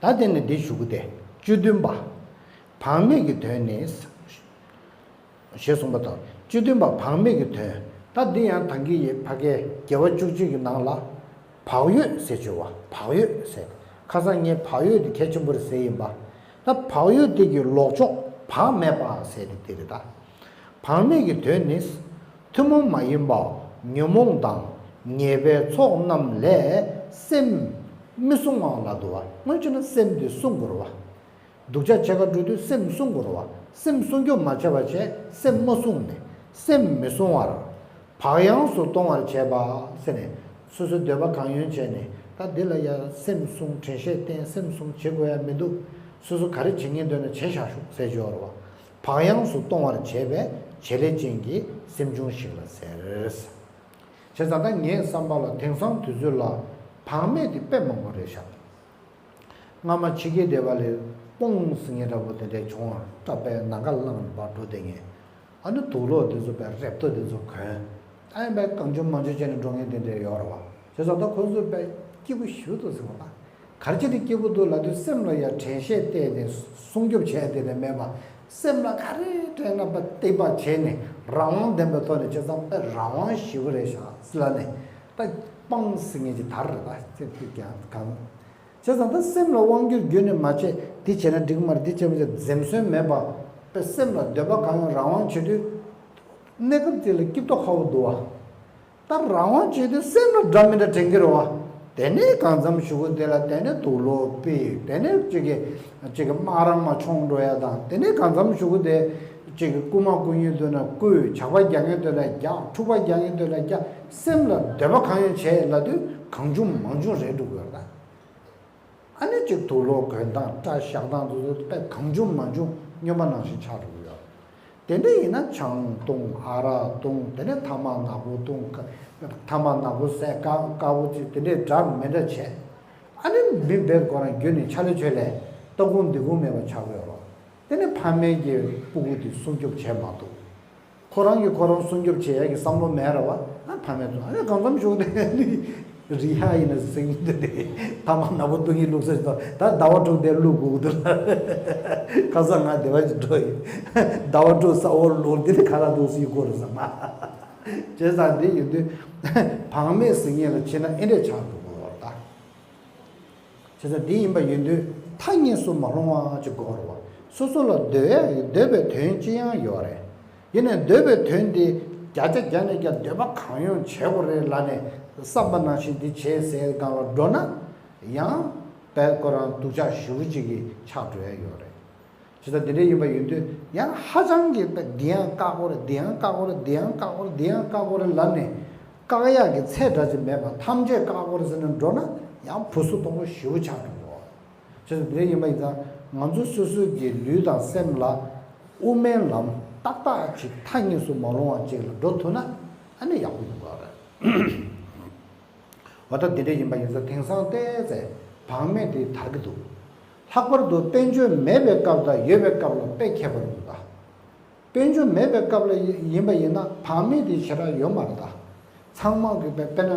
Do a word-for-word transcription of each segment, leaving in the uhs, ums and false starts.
ད་དེ་ནི་འདི་ཞུ་གི་སྟེ། བཅུ་བདུན་པ། བག་མེད་ཀྱི་དོན་ནི། ཞེས་གསུངས་པ་དང་། བཅུ་བདུན་པ། བག་མེད་ཀྱི་དོན། ད་འདི་ཡང་ད་གིན་ཡི་ཕ་གའི་དགེ་བ་བཅུ་གཅིག་གི་ནང་ལ། བག་ཡོད་ཟེར་བྱོས་བ། བག་ཡོད་ཟེར། ཁ་སང་ངས་བག་ཡོད་དེ་གལ་ཆེན་པོ་རེད་ཟེར་ཡིན་པ། ད་བག་ཡོད་དེ་གི་ལོག་ཕྱོགས་བག་མེད་པ་ཟེར་དེ་དེ་རེད་ད། བག་མེད་ཀྱི་དོན་ནི། ཐུན་མོང་མ་ཡིན་པ་ཉོན་མོངས་དང་ཉེས་པའི་ཚོགས་རྣམས་ལས་སེམས་མི་བསྲུང་བ་ལ་འདུ་བ། དངོས་བྱས་ན་སེམས་དེ་བསྲུང་དགོས་རེད་བ། སྡུག་ཅག་བྱེད་ག་འགྲོ་དུས་སེམས་བསྲུང་དགོས་རེད་བ། སེམས་སྲུང་སྐྱོབ་མ་བྱས་པ་བྱས་སེམས་མ་བསྲུངས་ནས་སེམས་མི་བསྲུང་བར། བག་ཡངས་སུ་གཏོང་བར་བྱེད་པ་ཟེར་ནས། སོ་སོའི་འདོད་པ་གང་ཡོད་བྱས་ནས་ད་འདི་ལ་ཡ་སེམས་བསྲུང་དྲན་ཤེས་བསྟེན་སེམས་བསྲུང་བྱེད་དགོས་ཡ་མི་འདུག་སོ་སོ་ག་རེ་བྱེད་ངེས་འདོད་ན་བྱེད་བཞག་ཤོག་ཟེར་བརྗོད་རེད་བ། བག་ཡངས་སུ་གཏོང་བར་བྱེད་པའི་བྱེད་ལས་ཅན་གྱི་སེམས་བྱུང་ཞིག་ལ་ཟེར། བྱས་ཙང་ད་ངའི་བསམ་པ་ལ་དེང་སང་དུས་ཚོད་ལ་བག་མེད་དེ་དཔེ་མང་པོ་རེད་ཤག་སྔ་མ་ཕྱི་རྒྱལ་སྡེ་བ་ལས་སྤོང་ཟེར་མཁན་འདྲ་པོ་དེ་འདྲས་བྱུང་བ་སྐྲག་པས་ནམ་མཁའ་ལངས་ནས་ཕར་འགྲོ་བསྡད་མཁན། ཨ་ནི་དུག་ལོག་དེ་ཚོ་དཔེ་རེབ་ཏོ་དེ་ཚོ་གོན། ཨ་ཡིན་པས་གང་བྱུང་མང་བྱུང་བྱས་ནས་འགྲོ་མཁན་དེ་འདྲས་ཡོད་རེད་བ། བྱས་ཙང་ད་ཁོ་ཚོ་དཔེ་སྐྱིད་པོ་ཞེ་པོ་འདུག་ཟེར་བ་ད། ག་རེ་བྱས་ནས་སྐྱིད་པོ་འདུག་ལབ་དུས་སེམས་ལ་ཡ་དྲན་ཤེས་བསྟེན་ནས་སྲུང་སྐྱོབ་བྱས་དེ་ལས་མེད་པ། སེམས་ལ་ག་རེ་དྲན་ན་དཔེ་གཏིང་དཔག་བྱས་ནས་རང་དབང་ལྡན་པའི་ཐོག་ནས་བྱས་ཙང་དཔེ་རང་དབང་ཞེ་པོ་རེད་ཤག་ཟེར་ལབ་ནས། ད་སྤང་ཟེར་མཁན་གྱི་དར་རེད་ད་སེམས་ཀྱི་རྒྱང་གང་། བྱས་ཙང་ད་སེམས་ལ་དབང་སྒྱུར་རྒྱུན་ནས་མ་བྱེད། འདི་བྱས་ན་འགྲིག་མ་རེད། འདི་བྱས་མ་བྱེད་འཛེམ་ཟོན་མེད་པ། དཔེ་སེམས་ལ་འདོད་པ་གང་ཡོང་རང་དབང་བྱེད་དུས། གནས་སྐབས་དེ་ལ་སྐྱིད་ཏོག་ཁ་བོ་འདུག་བ། ད་རང་དབང་བྱེད་དུས་སེམས་ལ་འདྲ་མི་འདྲ་དྲན་གྱི་རེད་བ། དེ་ནས་གང་འཚམ་གཞུག་གུ་དེ་ལ་དེ་ནས་དུག་ལོག་ཕིག་དེ་ནས་གཅིག་གི་གཅིག་གི་དམག་རང་མ་མཆོང་འགྲོ་ཡ་དང་། དེ་ནས་གང་འཚམ་གཞུག་གུ་དེ་གཅིག་གི་རྐུ་མ་རྐུ་མཁན་དེ་ལ་རྐུ། ཇག་པ་རྒྱག་མཁན་དེ་ལ་རྒྱག་འཁྲུག་པ་རྒྱག་མཁན་དེ་ལ་རྒྱག་སེམས་ལ་འདོད་པ་གང་ཡོང་བྱས་ལབ་དུས་གང་བྱུང་མང་བྱུང་རེད་འགྲོ་གི་ཡོད་རེད་ད། ཨ་ནི་གཅིག་དུག་ལོག་གོན་སྟངས་སྐྲ་བཞར་སྟངས་དེ་ཚོ་དཔེ་གང་བྱུང་མང་བྱུང་སྨྱོན་པ་ནང་བཞིན་ཆགས་འགྲོ་གི་ཡོད། དེ་འདྲ་ཡིན་ན་ཆང་བཏུང་ཨ་རག་བཏུང་དེ་ནས་ཐ་མག་ནག་པོ་བཏུང་། ཐ་མག་ནག་པོ་བཟས་དཀར་དཀར་པོ་ཅིག་དེ་འདྲས་འདྲ་མི་འདྲ་བྱས། ཨ་ནི་མི་དཔེ་ཁོ་རང་རྒྱུན་ནས་ཆ་ལེ་ཆོས་ལེ་ལྟ་ཁུངས་འདི་ཁུངས་མེད་པ་ཆགས་ཀྱི་ཡོད་རེད། དེ་ནས་ཕ་མའི་གི་སྤུ་གུ་དེ་སྲུང་སྐྱོབ་བྱས་མ་ཐུབ། ཁོ་རང་གིས་ཁོ་རང་སྲུང་སྐྱོབ་བྱེད་ཡ་གི་བསམ་བློ་མེད་ར་བ། ཨ་ཕ་མས་ཚོ་ཨ་ནི་གང་འཚམ་ཞུགས་ཏེ་རི་ཧ་ཡིན་ན་སེང་གེ་འདི་དེ་ཐ་མག་ནག་པོ་བཏུང་གི་བླུགས་ས་ཞིག་དང་། ད་ཟླ་བ་དྲུག་དེ་བླུགས་དགོས་འདུག་ལ། ཁ་སང་ང་སྡེ་བ་ཞིག་འགྲོ་ཡིན། ཟླ་བ་དྲུག་ས་འོག་ལོག་འདི་ནི་ཁ་ལག་འདུག་སྲིད་གོ་རེད་བསམ། བྱས་ཙང་འདི་ཡིན་དུས་བག་མེད་ཟེར་མཁན་ལ་བྱས་ན་ཨེ་འདྲས་ཆགས་འགྲོ་གི་ཡོད་རེད་ད། བྱས་ཙང་འདི་ཡིན་པ་ཡིན་དུས་མཐའ་གཉིས་སུ་མ་ལྷུང་བ་ཅིག་དགོས་རེད་བ། སོ་སོ་ལ་འདོད་ཡ་འདོད་པའི་དོན་ཅི་ཡང་ཡོད་རེད། ཡིན་ནའི་འདོད་པའི་དོན་དེ་བརྒྱ་ཆ་བརྒྱ་ནས་བརྒྱ་འདོད་པ་གང་ཡོང་བྱེད་དགོས་རེད་ལབ་ནས་བསམ་པ་ནང་བཞིན་འདི་བྱེད་ཟེར་སྒང་ལ་འགྲོ་ན། ཡང་དཔེ་ཁོ་རང་སྡུག་ཅག་ཞེ་པོ་ཅིག་གི་ཆགས་འགྲོ་ཡ་ཡོད་རེད། ཇི་ལྟར་འདི་འདྲ་ཡིན་པ་ཡིན་དུས་ཡང་ཧ་ཅང་གི་དཔེ་འདི་ཡང་བཀག་དགོས་རེད། འདི་ཡང་བཀག་དགོས་རེད། འདི་ཡང་བཀག་དགོས་རེད། འདི་ཡང་བཀག་དགོས་རེད། འདི་ཡང་བཀག་དགོས་རེད་ལབ་ནས་བཀག་ཡག་གི་ཚད་འདྲ་ཅིག་མེད་པར་ཐམས་ཅད་བཀག་དགོས་རེད་ཟེར་ནས་འགྲོ་ན་ཡང་བུ་སུ་གཏོང་པོ་ཞེ་པོ་ཆགས་འགྲོ་གི་འདུག་ཇི་ལྟར་འདི་འདྲ་ཡིན་པ་ཡིན་ཙང་ང་ཚོ་སོ་སོའི་གི་ལུས་དང་སེམས་ལ་དབུ་མའི་ལམ་ཏག་ཏག་ཅིག་མཐའ་གཉིས་སུ་མ་ལྷུང་བ་ཅིག་ལ་འགྲོ་ཐུབ་ན་ཨ་ནི་ཡག་པོ་ཡོང་གི་རེད། འོ་ད་འདི་འདྲ་ཡིན་པ་ཡིན་ཙང་དེང་སང་བལྟས་ཚེ་བག་མེད་དེ་དར་གྱི་འདུག་ལྷག་པར་དུ་དཔལ་འབྱོར་མེད་པའི་སྐབས་དང་ཡོད་པའི་སྐབས་ལ་དཔེ་ཁྱད་པར་འདུག་ད། དཔལ་འབྱོར་མེད་པའི་སྐབས་ལ་ཡིན་པ་ཡིན་ན་བག་མེད་དེ་ཞེ་དྲག་ཡོད་མ་རེད་ད། ཚང་མ་གི་དཔེ་དཔེར་ན་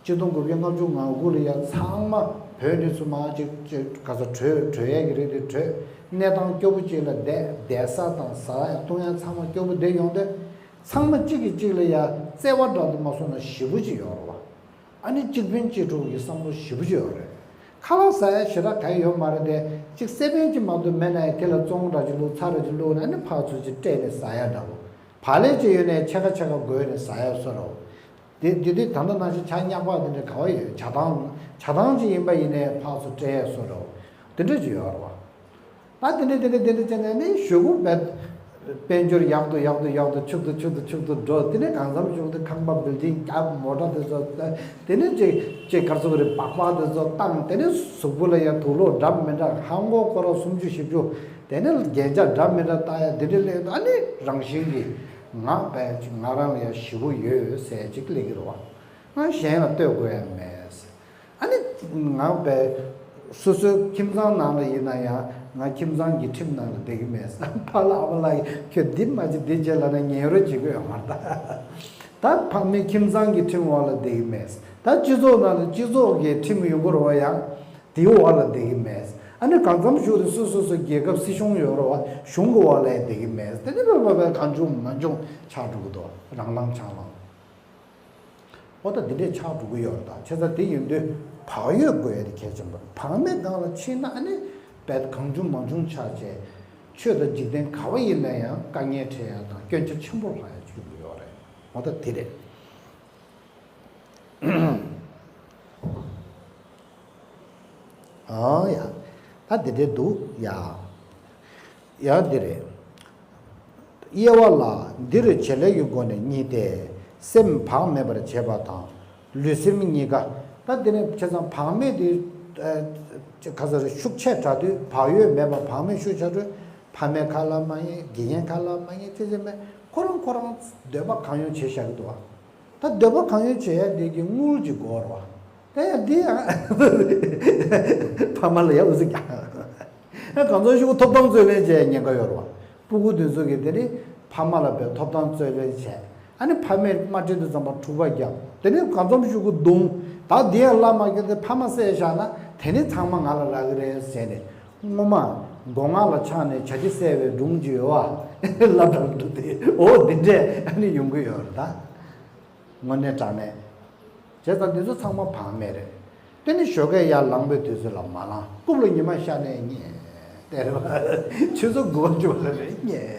ཆིག་སྟོང་དགུ་བརྒྱ་ལྔ་བཅུ་ང་དགུ་ལ་ཡ་ཚང་མ་བོད་འདི་ཚོ་མར་ཅིག་ཅིག་ག་ས་བྲོས་བྲོས་ཡས་ཀྱི་རེད་དེ་བྲོས། གནས་སྟངས་སྐྱོ་པོ་ཅིག་ལ་བསྡད་བསྡད་ས་དང་ཟ་ཡ་བཏུང་ཡ་ཚང་མ་སྐྱོ་པོ་བསྡད་ཡོང་དུས། ཚང་མ་གཅིག་གིས་གཅིག་ལ་ཡ་བརྩེ་བ་འདྲ་དུ་མ་སོང་ན་ཞེ་པོ་ཅིག་ཡོད་རེད་བ། ཨ་ནི་གཅིག་ཕན་གཅིག་གྲོགས་ཀྱི་བསམ་བློ་ཞེ་པོ་ཅིག་ཡོད་རེད། ཁ་ལག་ཟ་ཡ་ཞེ་དྲག་ག་ཡོད་མ་རེད་དེ། གཅིག་སེ་པན་གཅིག་མ་གཏོགས་མེད་ན་ཡ་དེ་ལ་བཙོང་འདྲ་ཅིག་བླུགས་ཚྭ་འདྲ་ཅིག་བླུགས་ན་ཨ་ནི་ཕར་ཚུར་ཅིག་སྤྲད་ནས་ཟ་ཡ་འདྲ་བོ། བག་ལེབ་ཅིག་ཡོད་ནའི་ཕྱེད་ཀ་ཕྱེད་ཀ་བགོས་ནས་ཟ་ཡ་བཟོ་འདྲ་བོ། དེ་དེ་དུས་ད་ལྟ་ནང་བཞིན་ཇ་མཉག་པ་དེ་འདྲ་ག་བ་ཡོད། ཇ་ཐང་ཇ་ཐང་ཅིག་ཡིན་པ་ཡིན་ནའི་ཕར་ཚུར་སྤྲད་ཡ་བཟོ་འདྲ་བོ། དེ་འདྲ་ཅིག་ཡོད་རེད་བ། ད་དེ་འདྲ་དེ་འདྲ་དེ་འདྲ་བྱས་ནས་ནི་གཞུག་གུ་བས་དཔལ་འབྱོར་ཡག་ཏུ་ཡག་ཏུ་ཡག་ཏུ་ཕྱུག་ཏུ་ཕྱུག་ཏུ་ཕྱུག་ཏུ་འགྲོ། དེ་ནས་གང་འཚམ་བྱུང་སྟེ་ཁང་པ་བིལ་ཌིང་རྒྱབ་མོ་ཊ་དེ་ཚོ། དེ་ནས་ཅིག་ཅིག་གར་སོང་རེ་སྦག་སྦག་དེ་ཚོ་བཏང་། དེ་ནས་གཟུགས་པོ་ལ་ཡ་དུག་ལོག་འདྲ་མི་འདྲ་ཧང་གོ་ཁོ་ར་སུམ་ཅུ་བཞི་བཅུ། དེ་ནས་རྒྱན་ཆ་འདྲ་མི་འདྲ་བཏགས་ཡ་དེ་འདྲ་ལས་ཨ་ནི་རང་བཞིན་གྱིས་ང་བས་ཅིག་ང་རང་ལ་ཡ་ཞེ་པོ་ཡོད་ཟེར་ཅིག་ལས་ཀྱི་རེད་བ། ང་གཞན་ལ་ལྟོས་དགོས་ཡ་མེད། ཨ་ནི་ང་བས་སོ་སོའི་ཁྱིམ་ཚང་ནང་ལ་ཡིན་ན་ཡང་ང་ཁྱིམ་ཚང་གི་ཁྲིམས་ནང་ལ་བསྡད་ཀྱི་མེད། ཕ་ལ་ཨ་མ་ལ་ཁྱོད་འདི་མ་བྱེད་འདི་བྱེད་ལབ་ན་ཉན་རོགས་བྱེད་ཀྱི་ཡོད་མ་རེད་ད། ད་ཕ་མའི་ཁྱིམ་ཚང་གི་ཁྲིམས་འོག་ལ་བསྡད་ཀྱི་མེད། ད་སྤྱི་ཚོགས་ནང་ལ་སྤྱི་ཚོགས་ཀྱི་ཁྲིམས་ཡོང་གི་རེད་བ། ཡང་དེའི་འོག་ལ་བསྡད་ཀྱི་མེད། ཨ་ནི་གང་འཚམ་ཞུགས་ཏེ་སོ་སོ་སོ་རྒྱལ་ཁབ་སྲིད་གཞུང་ཡོད་རེད་བ། གཞུང་གི་འོག་ལ་བསྡད་ཀྱི་མེད། དེ་ནི་བོད་པ་བས་གང་བྱུང་མང་བྱུང་ཆགས་འགྲོ་གི་འདུག་རང་ལངས་ཆགས་ལངས། འོ་ད་འདི་འདྲས་ཆགས་འགྲོ་གི་ཡོད་རེད། ད་བྱས་ཙང་དེ་ཡིན་དུས་བག་ཡོད་དགོས་ཡ་དེ་གལ་ཆེན་པོ་རེད། བག་མེད་སྒང་ལ་ཕྱིན་ན་ཨ་ནི་བས་གང་བྱུང་མང་བྱུང་ཆགས་བྱས། ཆོས་དང་འཇིག་རྟེན་ག་བ་ཡིན་ན་ཡང་དཀའ་ངལ་འཕྲད་ཡ་དང་སྐྱོན་ཆ་ཆེན་པོ་ལྷག་ཡ་བྱུང་གི་ཡོད་རེད། འོ་ད་དེ་རེད། ཨང་ཡ། ད་འདི་འདྲས་འདུག་ཡ། ཡ་འདི་རེད། དབྱེ་བ་ལ་འདིར་བྱེད་ལས་ཀྱི་སྒོ་ནས་གཉིས་ཏེ། སེམས་བག་མེད་པར་བྱེད་པ་དང་ལུས་སེམས་གཉིས་ཀ། ད་འདི་ནས་བྱས་ཙང་བག་མེད་དེ་ཨ་ག་ཟེར་ཤུགས་ཆེ་དྲགས་དུས་བག་ཡོད་མེད་པ་བག་མེད་ཤུགས་ཆེ་དུས་ཕ་མའི་ཁ་ལ་མ་ཉན། དགེ་རྒན་ཁ་ལ་མ་ཉན། ཅི་ཟེར་མེད། ཁོ་རང་ཁོ་རང་འདོད་པ་གང་ཡོང་བྱེད་བཞག་གི་འདུག་བ། ད་འདོད་པ་གང་ཡོད་བྱེད་ཡ་དེ་གི་དངུལ་གྱི་སྒོ་རེད་བ། ད་ཡང་འདི་ཡང་ཕ་མ་ལ་ཡང་ཨུ་ཚུགས་རྒྱག་ཨ་གང་འཚམ་ཤོག་གུ་ཐོབ་ཐང་རྩོད་ལེན་བྱེད་ཉེན་ཁ་ཡོད་རེད་བ། སྤུ་གུ་དེ་ཚོ་གི་དེ་ནི་ཕ་མ་ལ་བས་ཐོབ་ཐང་རྩོད་ལེན་བྱས། ཨ་ནི་ཕ་མས་མ་འགྲིག་དུས་ཙམ་པ་འཁྲུག་པ་བརྒྱབ། དེ་ནི་གང་འཚམ་ཤོག་གུ་རྡུང་། ད་འདི་ཡང་བླ་མ་གི་དེ་ཕ་མ་བསད་བཞག་ན་དེ་ནི་ཚང་མ་ང་ལ་རག་གི་རེད་ཟེར་ནས། སྔོན་མ་སྒོ་ང་ལ་ཆགས་ནས་བྱ་ཁྱི་བསད་པའི་སྒྲུང་ཅིག་ཡོད་བ། ལབ་དང་འདུག་སྟེ། འོ་འདི་འདྲས་ཨ་ནི་ཡོང་གི་ཡོད་རེད་ད། དངོས་གནས་དྲང་གནས། བྱས་ཙང་འདི་ཚོ་ཚང་མ་བག་མེད་རེད། དེ་ནི་ཞོགས་ཀས་ཡར་ལངས་པའི་དུས་ཚོད་ལ་མ་ལངས། རྐུབ་ལ་ཉི་མ་ཤར་ནས་ཉལ། དེ་རེད་བ། ཆུ་ཚོད་དགུ་པ་བཅུ་པ་ལ་རེད་ཉལ།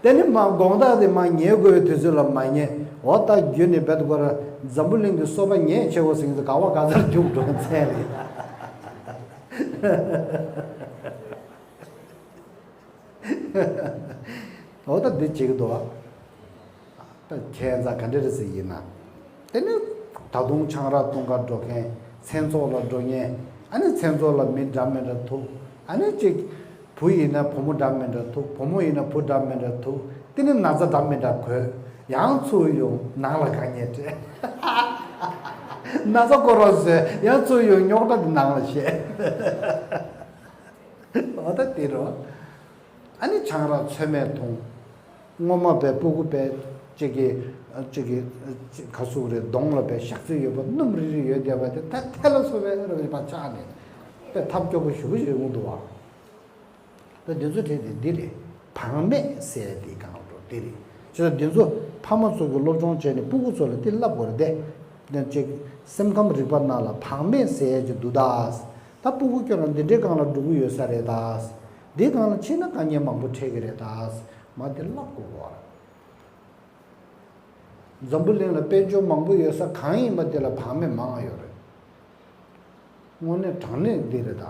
དེ་ནི་མ་དགོང་དག་དེ་མ་ཉལ་དགོས་པའི་དུས་ཚོད་ལ་མ་ཉལ། འོ་ད་རྒྱུ་ནི་བེད་ཀོ་ར་འཛམ་བུ་གླིང་གི་སོ་པ་ཉལ་ཆེ་བོ་ཟིན་ཚེ་ག་བ་ག་ཚར་རྒྱུགས་འགྲོ་མཚན་རེད། འོ་ད་འདི་བྱེད་ཀྱི་འདུག་བ། ད་ཁྱད་མཚར་ག་འདྲ་རེད་ཟེར་ཡིན་ན། དེ་ནི་ད་དུང་ཆང་རག་འཐུང་གར་འགྲོ་མཁན་མཚན་ཚོགས་ལ་འགྲོ་མཁན། ཨ་ནི་མཚན་ཚོགས་ལ་མི་འདྲ་མི་འདྲ་ཐུག་ཨ་ནི་གཅིག་བུ་ཡིན་ན་བུ་མོ་འདྲ་མི་འདྲ་ཐུག་བུ་མོ་ཡིན་ན་བུ་འདྲ་མི་འདྲ་ཐུག་དེ་ནི་ན་ཚ་འདྲ་མི་འདྲ་འགོས། ཡང་ཚུར་ཡོང་ནང་ལ་ག་ཉེ་སྤྲད། ན་ཚ་ཁོ་རང་བཟོས་ཡང་ཚུར་ཡོང་རྙོག་དྲ་དེ་ནང་ལ་བཤད། འོ་ད་དེ་རོ། ཨ་ནི་ཆང་རག་ཚོད་མེད་འཐུང་། སྔོན་མ་བས་སྤུ་གུ་བས་གཅིག་གི་གཅིག་གི་ག་ཟུག་རེད། གདོང་ལ་བས་ཞག་ཚི་ཡོད་པ་སྣུམ་རིལ་རིལ་ཡོད་བསྡད་པ་དེ་ད་ཐལ་ལ་སོ་བས་ར་བས་པ་ཆགས་ནས་བས་ཐབས་སྐྱོ་པོ་ཞུ་གི་ཞུ་གི་འདུག་བ། ད་འདི་ཚོ་དྲན་དེ་འདི་རེད། བག་མེད་ཟེར་དེ་གང་འགྲོ་འདི་རེད། ཅེས་འདི་ཚོ་ཕ་མ་ཚོ་གི་སློབ་སྦྱོང་བྱས་ནས་སྤུ་གུ་ཚོ་ལ་འདི་བསླབ་དགོས་རེད་དེ། ཅིག་སེམས་ཁམས་རིག་པ་ནང་ལ་བག་མེད་ཟེར་ཡས་ཅིག་འདུག་ད། ད་སྤུ་གུ་ཁྱོད་རང་འདི་འདྲའི་སྒང་ལ་འགྲོ་གི་ཡོད་ས་རེད་ད། འདིའི་སྒང་ལ་ཕྱིན་ན་དཀའ་ངལ་མང་པོ་འཕྲད་ཀྱི་རེད་ད། མ་འདི་བསླབ་དགོས་གོ། འཛམ་བུ་གླིང་ལ་དཔལ་འབྱོར་མང་པོ་ཡོད་ས་གང་ཡིན་པ་དེ་ལ་བག་མེད་མང་ང་ཡོད་རེད། དངོས་གནས་དྲང་གནས་འདི་རེད་ད།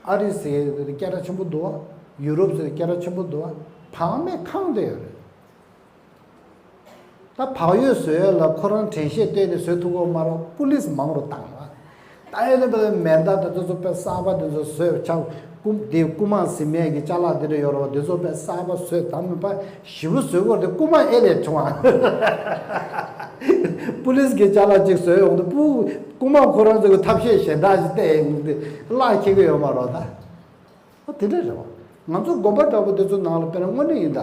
ཨ་རི་ཟེར་ཡས་དེ་སྐད་གྲགས་ཆེན་པོ་འདུག་བ། ཡུ་རོབ་ཟེར་སྐད་གྲགས་ཆེན་པོ་འདུག་བ། བག་མེད་གང་དེ་ཡོད་རེད། ད་བག་ཡོད་བཟོ་ཡས་ལ་ཁོ་རང་དྲན་ཤེས་བཏོན་ནས་བཟོ་ཐུབ་ཀྱི་ཡོད་མ་རེད། པུ་ལིས་མང་རུ་བཏང་བ། ད་ཡོད་ནི་པ་མེ་མདའ་དང་དེ་ཚོ་དཔེ་གསར་པ་དེ་ཚོ་བཟོས་ཆགས། རྐུ་དེ་རྐུ་མ་ཟིན་མེད་ཀྱི་ཅ་ལག་དེ་འདྲ་ཡོད་རེད་བ། དེ་ཚོ་དཔེ་གསར་པ་བཟོས་དང་མི་པ་ཞེ་པོ་བཟོས་གོ། དེ་རྐུ་མ་ཨེ་ལས་བྱུང་བ། པུ་ལིས་ཀྱི་ཅ་ལག་ཅིག་བཟོས་ཡོང་དུས་སྤུ་རྐུ་མ་ཁོ་རང་ཚོ་གི་ཐབས་ཤེས་གཞན་དག་ཅིག་བལྟས་ཡོང་དུས་གླགས་ཁེལ་གི་ཡོད་མ་རེད་ད། ཨོ་དེ་འདྲ་རེད་བ། ང་ཚོ་དགོན་པ་འདྲ་པོ་དེ་ཚོ་ནང་ལ་དཔེར་ན་དངོས་གནས་ཡིན་ད།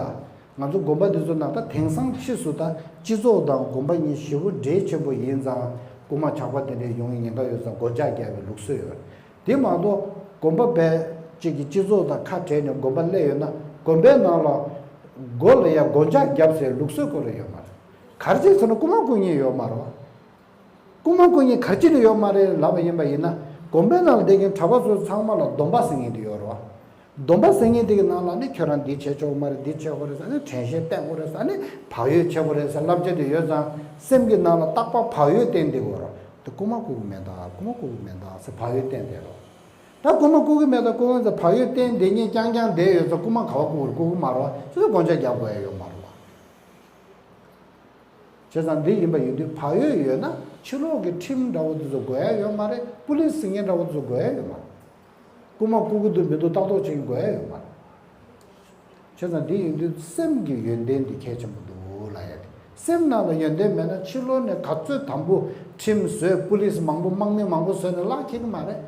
ང་ཚོ་དགོན་པ་དེ་ཚོ་ནང་ད་དེང་སང་ཕྱིས་སུ་ད་སྤྱི་ཚོགས་དང་དགོན་པ་གཉིས་ཞེ་པོ་འབྲེལ་ཆེན་པོ་ཡིན་ཙང་རྐུ་མ་ཇག་པ་དེ་འདྲའི་ཡོང་བའི་ཉེན་ཁ་ཡོད་ཙང་སྒོ་ལྕགས་བརྒྱབ་པའི་ལུགས་སྲོལ་ཡོད། དེ་མ་གཏོགས་དགོན་པ་བས་གཅིག་གི་སྤྱི་ཚོགས་དང་ཁ་བྲལ་ནས་དགོན་པ་སླེབས་ཡོད་ན་དགོན་པའི་ནང་ལ་སྒོ་ལ་ཡ་སྒོ་ལྕགས་བརྒྱབ་ཟེར་ལུགས་སྲོལ་ཁོ་རང་ཡོད་མ་རེད། ག་རེ་བྱས་ཟེར་ན་རྐུ་མ་རྐུ་མཁན་ཡོད་མ་རེད་བ། རྐུ་མ་རྐུ་མཁན་ག་ཅི་ནས་ཡོད་མ་རེད་ལབ་པ་ཡིན་པ་ཡིན་ན། དགོན་པའི་ནང་ལ་བསྡད་མཁན་གྲྭ་པ་ཚོ་ཚང་མ་ལ་སྡོམ་པ་ཟེར་མཁན་དེ་ཡོད་རེད་བ། སྡོམ་པ་ཟེར་མཁན་དེ་གི་ནང་ལ་ནི་ཁྱོད་རང་འདི་བྱེད་ཆོག་གི་མ་རེད། འདི་བྱེད་དགོས་རེད་ཟེར། ཨ་ནི་དྲན་ཤེས་བསྟེན་དགོས་རེད་ཟེར། ཨ་ནི་བག་ཡོད་བྱེད་དགོས་རེད་ཟེར་བསླབ་བྱ་དེ་ཡོད་ཙང་སེམས་ཀྱི་ནང་ལ་རྟག་པར་བག་ཡོད་བསྟེན་བསྡད་དགོས་རེད། དེ་རྐུ་མ་རྐུ་གི་མེད་ད། རྐུ་མ་རྐུ་གི་མེད་ད་ཟེར་བག་ཡོད་བསྟེན་བསྡད་རེད། ད་རྐུ་མ་རྐུ་གི་མེད་ད། རྐུ་མ་ཟེར་བག་ཡོད་བསྟེན་བསྡད་མཁན་རྐྱང་རྐྱང་བསྡད་ཡོད་ཙང་རྐུ་མ་ག་བ་རྐུ་གི་རེད། རྐུ་གི་མ་རེད་བ། ཁྱོད་ཚོ་སྒོ་ལྕགས་རྒྱག་དགོས་ཡ་ཡོད་མ་རེད་བ། བྱས་ཙང་འདི་ཡིན་པ་ཡིན་དུས་བག་ཡོད་ཡོད་ན་ཕྱི་ལོགས་ཀྱི་ཁྲིམས་འདྲ་བོ་དེ་ཚོ་དགོས་ཡ་ཡོད་མ་རེད། པུ་ལིས་ཟེར་མཁན་འདྲ་བོ་དེ་ཚོ་དགོས་ཡ་ཡོད་མ་རེད། རྐུ་མ་རྐུ་གི་འདུག་མི་འདུག་ལྟ་རྟོག་བྱེད་མཁན་དགོས་ཡ་ཡོད་མ་རེད། བྱས་ཙང་འདི་ཡིན་དུས་སེམས་ཀྱི་ཡོན་ཏན་འདི་གལ་ཆེན་པོ་འདུག་ལབ་ཡ་དེ། སེམས་ནང་ལ་ཡོན་ཏན་མེད་ན་ཕྱི་ལོགས་ནས་ག་ཚོད་དམ་པོ་ཁྲིམས་བཟོས། པུ་ལིས་མང་པོ་དམག་མི་མང་པོ་བཟོས་ནས་ལག་ཁེལ་གི་མ་རེད།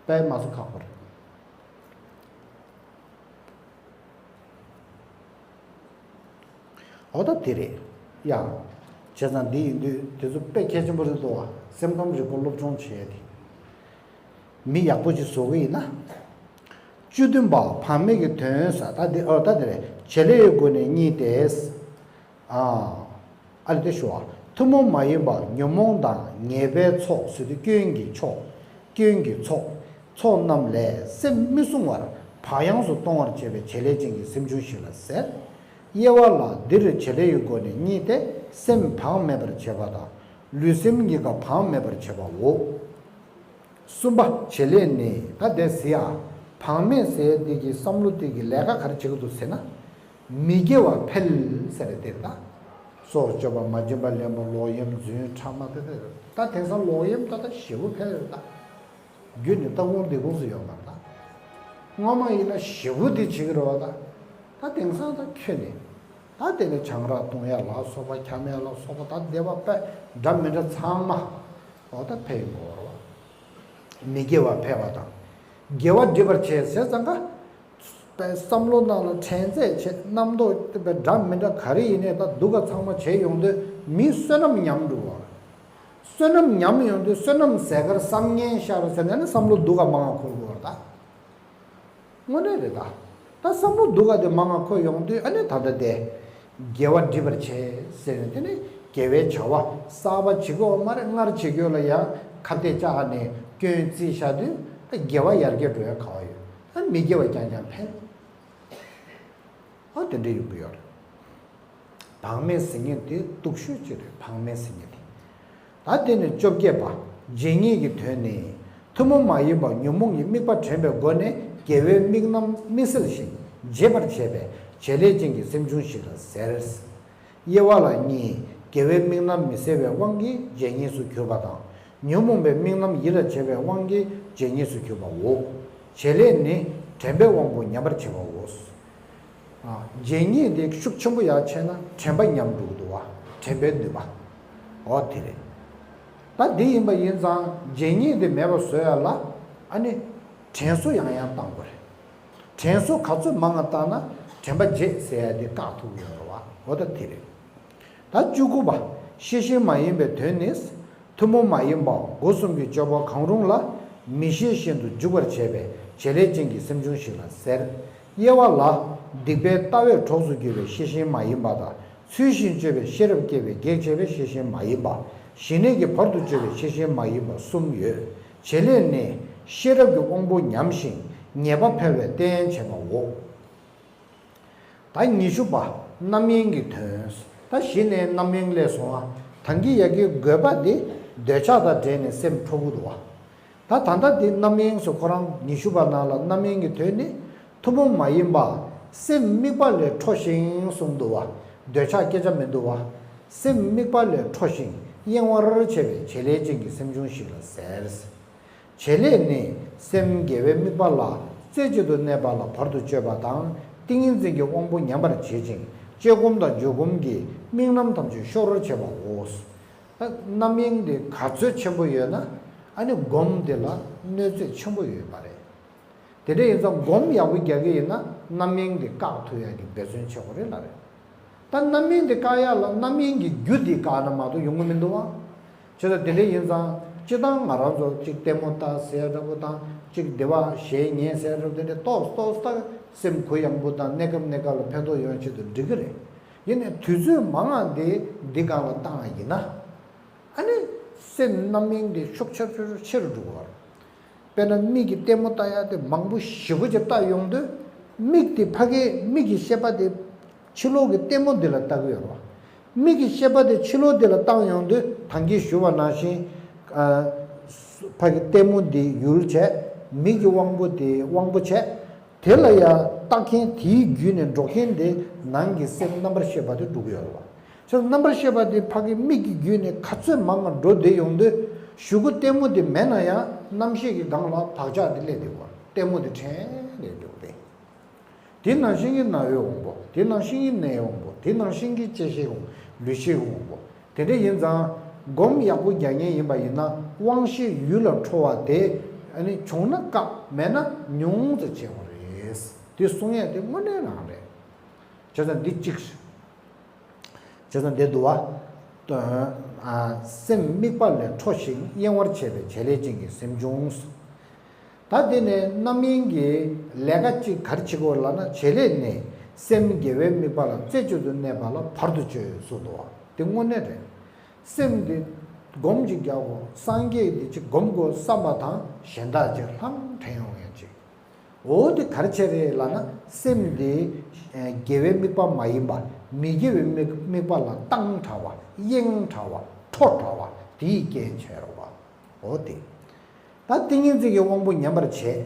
དཔེ་མ་སུ་ཁག་པོ་རེད། འོ་ད་དེ་རེད་ཡ། བྱས་ཙང་འདི་ཡིན་དུས་དེ་ཚོ་དཔེ་གལ་ཆེན་པོ་རེད་འདུག་བ། སེམས་ཁམས་རིག་པ་སློབ་སྦྱོང་བྱེད་ཡ་དེ། མི་ཡག་པོ་ཅིག་བཟོ་གི་ཡིན་ན། བཅུ་བདུན་པ། བག་མེད་ཀྱི་དོན་ཟེར། ད་འདི་ཨོ་ད་འདི་རེད། བྱེད་ལས་ཡི་སྒོ་ནས་གཉིས་ཏེ། ཨ། ཨ་ལས་དེ་ཞུ་བ། ཐུན་མོང་མ་ཡིན་པ་ཉོན་མོངས་དང་ཉེས་པའི་ཚོགས་ཟེར་དུས་སྐྱོན་གྱི་ཕྱོགས། སྐྱོན་གྱི་ཚོགས། ཚོགས་རྣམས་ལས་སེམས་མི་སྲུང་བར་བག་ཡངས་སུ་གཏོང་བར་བྱེད་པའི་བྱེད་ལས་ཅན་གྱི་སེམས་བྱུང་ཞིག་ལ་ཟེར། དབྱེ་བ་ལ། འདིར་བྱེད་ལས་ཡི་སྒོ་ནས་གཉིས་ཏེ། སེམས་བག་མེད་པར་བྱེད་པ་དང་། ལུས་སེམས་གཉིས་ཀ་བག་མེད་པར་བྱེད་པའོ། གསུམ་པ། བྱེད་ལས་ནི། ད་དེ་ཟེར་ཡ། བག་མེད་ཟེར་དེ་གི་བསམ་བློ་དེ་གི་ལས་ཀ་ག་རེ་བྱེད་ཀྱི་འདུག་ཟེར་ན། མི་དགེ་བ་འཕེལ་ཟེར་རེད་དེ་ད། སྲོག་གཅོད་པ། མ་བྱིན་པ། ལེན་པ། ལོག་གཡེམ། རྫུན། ཕྲ་མ། དེ་དེ་རེད་ད། དེང་སང་ལོག་གཡེམ་ད་ད་ཞེ་པོ་འཕེལ་རེད་ད། རྒྱུ་ནི་ལྟ་བུར་འདི་ཁུངས་སུ་ཡོད་མ་རེད་ད། སྔོན་མ་ཡིན་ན་ཞེ་པོ་འདི་བྱེད་ཀྱི་རེད་བ་ད། ད་དེང་སང་ད་ཁྱོད་ནི། ད་དེ་ནས་ཆང་རག་འཐུང་ཡ་ལ་སོགས་པ། འཁྱམ་ཡ་ལ་སོགས་པ། ད་བདེ་བ་དཔེ་འདྲ་མི་འདྲ་ཚང་མ་འོ་ད་འཕེལ་ཡོང་གི་ཡོད་རེད་བ། མི་དགེ་བ་འཕེལ་བ་དང་། དགེ་བ་སྒྲིབ་པར་བྱེད་ཟེར་ཙང་ཀ། བསམ་བློ་ནང་ལ་དྲན་ཚད་བྱེད། རྣམ་རྟོག་འདྲ་མི་འདྲ་ག་རེ་ཡིན་ནའི་ད་སྡུག་ག་ཚང་མ་བྱེད་ཡོང་དུས་མིའི་བསོད་ནམས་ཉམས་འགྲོ་བ། བསོད་ནམས་ཉམས་ཡོང་དུས་བསོད་ནམས་ཟད་གར་བསམ་ངན་ཤར་ཟེར་ནས་ནི་བསམ་བློ་སྡུག་ག་མང་བ་འཁོར་དགོས་པ་རེད་ད། དངོས་གནས་རེད་ད། ད་བསམ་བློ་སྡུག་ག་དེ་མང་ང་འཁོར་ཡོང་དུས་ཨ་ནི་ད་ལྟ་དེ། དགེ་བ་སྒྲིབ་པར་བྱེད་ཟེར་ནས་དེ་ནི་དགེ་བའི་བྱ་བ་གསར་པ་བྱེད་དགོས་མ་རེད། སྔར་བྱེད་དགོས་ལ་ཡང་ཁ་གཏད་བཅག་ནས་སྐྱོན་བརྩིས་བཞག་དུས་ད་དགེ་བ་ཡར་རྒྱས་འགྲོ་ཡ་ག་བ་ཡོད། ཨ་མི་དགེ་བ་རྐྱང་རྐྱང་འཕེལ། ཨ་དེ་འདྲ་ཡོང་གི་ཡོད་རེད། བག་མེད་ཟེར་མཁན་དེ་སྡུག་ཤོས་ཅིག་རེད། བག་མེད་ཟེར་མཁན་དེ། ད་དེ་ནས་བཅོ་བརྒྱད་པ། བྱེད་ཉིད་ཀྱི་དོན་ནི། ཐུན་མོང་མ་ཡིན་པ་ཉོན་མོངས་ཀྱི་དམིགས་པ་དྲན་པའི་སྒོ་ནས་དགེ་བའི་དམིགས་རྣམ་མི་སེལ་ཞིང་བརྗེད་པར་བྱེད་པའི་བྱེད་ལས་ཅན་གྱི་སེམས་བྱུང་ཞིག་ལ་ཟེར། དབྱེ་བ་ལ་གཉིས། དགེ་བའི་དམིགས་རྣམ་མི་སེལ་བའི་དབང་གིས་བྱེད་ཉིད་སུ་གྱུར་པ་དང་། ཉོན་མོངས་པའི་དམིགས་རྣམ་ཡིད་ལ་བྱེད་པའི་དབང་གིས་བྱེད་ཉིད་སུ་གྱུར་པའོ། བྱེད་ལས་ནི་དྲན་པའི་དབང་པོ་ཉམས་པར་བྱེད་པའོ། ཨ། བྱེད་ཉིད་དེ་ཤུགས་ཆེན་པོ་ཡར་ཕྱིན་ན་དྲན་པ་ཉམས་འགྲོ་གི་འདུག་བ། དྲན་པའི་ནུས་པ། འོ་དེ་རེད། ད་འདི་ཡིན་པ་ཡིན་ཙང་བྱེད་ཉིད་དེ་མེད་པ་བཟོ་ཡ་ལ་ཨ་ནི་དྲན་གསོ་ཡང་ཡང་གཏང་དགོས་རེད། དྲན་གསོ་ག་ཚོད་མང་ང་བཏང་ན་དྲན་པ་བརྗེད་ཟེར་ཡ་དེ་བཀག་ཐུབ་ཀྱི་ཡོད་རེད་བ། འོ་ད་དེ་རེད། ད་བཅུ་དགུ་པ། ཤེས་བཞིན་མ་ཡིན་པའི་དོན་ནི། ཐུན་མོང་མ་ཡིན་པ་སྒོ་གསུམ་གྱི་སྤྱོད་པ་གང་རུང་ལ་མི་ཤེས་བཞིན་དུ་འཇུག་པར་བྱེད་པའི་བྱེད་ལས་ཅན་གྱི་སེམས་བྱུང་ཞིག་ལ་ཟེར། དབྱེ་བ་ལ། སྡིག་པའི་ལྟ་བས་གྲོགས་སུ་གྱུར་པའི་ཤེས་བཞིན་མ་ཡིན་པ་དང་། ཚུལ་བཞིན་སྤྱོད་པའི་ཤེས་རབ་སྐྱེ་བའི་གེགས་བྱེད་པའི་ཤེས་བཞིན་མ་ཡིན་པ། ཞི་གནས་ཀྱི་བར་དུ་གཅོད་པའི་ཤེས་བཞིན་མ་ཡིན་པ་གསུམ་ཡོད། བྱེད་ལས་ནི། ཤེས་རབ་ཀྱི་དབང་པོ་ཉམས་ཤིང་ཉེས་པ་འཕེལ་བའི་རྟེན་བྱེད་པའོ། ད་ཉི་ཤུ་པ། རྣམ་གཡེང་གི་དོན། ད་གཞི་ནས་རྣམ་གཡེང་སླེབས་སོང་ང་། ད་གིན་ཡ་གི་དགོས་པ་དེ་འདོད་ཆགས་དང་འབྲེལ་ནས་སེམས་འཕྲོ་གི་འདུག་བ། ད་ད་ལྟ་དེ་རྣམ་གཡེང་སོགས་ཁོ་རང་ཉི་ཤུ་པ་ནང་ལ་རྣམ་གཡེང་གི་དོན་ནི། ཐུན་མོང་མ་ཡིན་པ། སེམས་དམིགས་པ་ལས་འཕྲོ་ཞིང་གསུངས་འདུག་བ། འདོད་ཆགས་སྐད་ཆ་མི་འདུག་བ། སེམས་དམིགས་པ་ལས་འཕྲོ་ཞིང་གཡེང་བར་བྱེད་པའི་བྱེད་ལས་ཅན་གྱི་སེམས་བྱུང་ཞིག་ལ་ཟེར། བྱེད་ལས་ནི། སེམས་དགེ་བའི་དམིགས་པ་ལ་རྩེ་གཅིག་ཏུ་གནས་པ་ལ་བར་དུ་གཅོད་པ་དང་། ཏིང་ངེ་འཛིན་གྱི་དབང་པོ་ཉམས་པར་བྱེད་ཅིང་། དཔྱད་སྒོམ་དང་འཇུག་སྒོམ་གྱི་དམིགས་རྣམ་ཐམས་ཅད་ཤོར་བར་བྱེད་པའོ། རྣམ་གཡེང་དེ་ག་ཚོད་ཆེན་པོ་ཡོད་ན། ཨ་ནི་སྒོམ་དེ་ལ་གནོད་འཚེ་ཆེན་པོ་ཡོད་པ་རེད། དེ་འདྲ་ཡིན་ཙང་སྒོམ་ཡག་པོ་རྒྱག་གི་ཡིན་ན་རྣམ་གཡེང་དེ་བཀག་ཐུབ་ཡག་གི་འབད་བརྩོན་བྱེད་དགོས་རེད་ལབ་རེད། ད་རྣམ་གཡེང་དེ་བཀག་ཡག་ལ་རྣམ་གཡེང་གི་རྒྱུ་དེ་བཀག་ན་མ་གཏོགས་ཡོང་གི་མི་འདུག་ཨང་། བྱས་ཙང་དེ་འདྲ་ཡིན་ཙང་སྤྱིར་བཏང་ང་རང་ཚོ་གཅིག་ལྟད་མོ་ལྟ་ཟེར་འདྲ་པོ་དང་གཅིག་བདེ་བ་གཞན་ཉན་ཟེར་འདྲ་པོ་དེ་འདྲ་ཏོག་ཙམ་ཏོག་ཙམ་ལྟ་སེམས་གུ་ཡངས་པོ་དང་གནས་སྐབས་གནས་སྐབས་ལ་ཕན་ཐོགས་ཡོང་ཆེད་དུ་འགྲིག་གི་རེད། ཡིན་ནའི་དུས་ཚོད་མང་ང་དེ་འདི་སྒང་ལ་བཏང་བ་ཡིན་ན། ཨ་ནི་སེམས་རྣམ་གཡེང་དེ་ཤུགས་ཆེར་ཆེར་ཆེ་རུ་འགྲོ་གི་རེད། དཔེར་ན་མིག་གིས་ལྟད་མོ་ལྟ་ཡག་དེ་མང་པོ་ཞེ་པོ་ཅིག་ལྟ་ཡོང་དུས། མིག་དེ་ཕ་གིའི་མིག་གི་ཤེས་པ་དེ་ཕྱི་ལོགས་ཀྱི་ལྟད་མོ་འདི་ལ་ལྟ་གི་ཡོད་རེད་བ། མིག་གི་ཤེས་པ་དེ་ཕྱི་ལོགས་འདི་ལ་བཏང་ཡོང་དུས་ད་གིན་ཞུ་བ་ནང་བཞིན། ཨ། ཕ་གི་ལྟད་མོ་འདི་ཡུལ་བྱས། མིག་གི་དབང་པོ་དེ་དབང་པོ་བྱས། དེ་ལ་ཡང་ལྟ་མཁན་དེའི་བརྒྱུད་ནས་འགྲོ་མཁན་དེ་ནང་གི་སེམས་རྣམ་པར་ཤེས་པ་དེ་འགྲོ་གི་ཡོད་རེད་བ། ཚོ་རྣམ་པར་ཤེས་པ་དེ་ཕ་གི་མིག་གི་བརྒྱུད་ནས་ག་ཚོད་མང་ང་འགྲོ་བསྡད་ཡོང་དུས། གཞུག་གུ་ལྟད་མོ་དེ་མེད་ན་ཡང་རྣམ་ཤེས་ཀྱི་སྒང་ལ་བག་ཆགས་དེ་སླེབས་བསྡད་པ། ལྟད་མོ་དེ་དྲན་ནས་འགྲོ་གི་རེད། དེ་ནང་བཞིན་གྱི་རྣ་བའི་དབང་པོ། དེ་ནང་བཞིན་གྱི་སྣའི་དབང་པོ། དེ་ནང་བཞིན་གྱི་ལྕེ་ཤེས་དབང་། ལུས་ཤེས་ཀྱི་དབང་པོ། དེ་འདྲ་ཡིན་ཙང་། སྒོམ་ཡག་པོ་རྒྱག་མཁན་ཡིན་པ་ཡིན་ན་དབང་ཤེས་ཡུལ་ལ་འཕྲོ་བ་དེ། ཨ་ནི་བྱུང་ན་བཀག་མེད་ན་ཉུང་ཙམ་བྱེད་དགོས་རེད། དེ་གསུང་ཡས་དེ་དངོས་གནས་རང་རེད། བྱས་ཙང་འདི་གཅིག་བྱས་ཙང་འདི་འདུག་བ། ཨ། སེམས་དམིགས་པ་ལས་འཕྲོ་ཞིང་གཡེང་བར་བྱེད་པའི་བྱེད་ལས་ཅན་གྱི་སེམས་བྱུང་། ད་དེ་ནས་རྣམ་གཡེང་གི་ལས་ཀ་གཅིག་ག་རེ་བྱེད་དགོས་ལབ་ན། བྱེད་ལས་ནི་སེམས་དགེ་བའི་དམིགས་པ་ལ་རྩེ་གཅིག་ཏུ་གནས་པ་ལ་བར་དུ་གཅོད་གསུངས་འདུག་བ། དེ་དངོས་གནས་རེད། སེམས་འདི་སྒོམ་གཅིག་རྒྱག་དགོས། སངས་རྒྱས་འདི་གཅིག་སྒོམ་དགོས་བསམ་པ་དང་གཞན་དག་གཅིག་ལྷང་དྲན་ཡོང་ཡང་གཅིག་འོ་དེ་ག་རེ་བྱས་རེད་ལབ་ན། སེམས་འདི་ཨ་དགེ་བའི་དམིགས་པ་མ་ཡིན་པ། མི་དགེ་བའི་དམིགས་དམིགས་པ་ལ་བཏང་དྲགས་པ། གཡེང་དྲགས་པ། འཕྲོ་དྲགས་པ། དེའི་རྐྱེན་བྱས་རེད་བ། འོ་དེ། ད་ཏིང་ངེ་འཛིན་གྱི་དབང་པོ་ཉམས་པར་བྱས།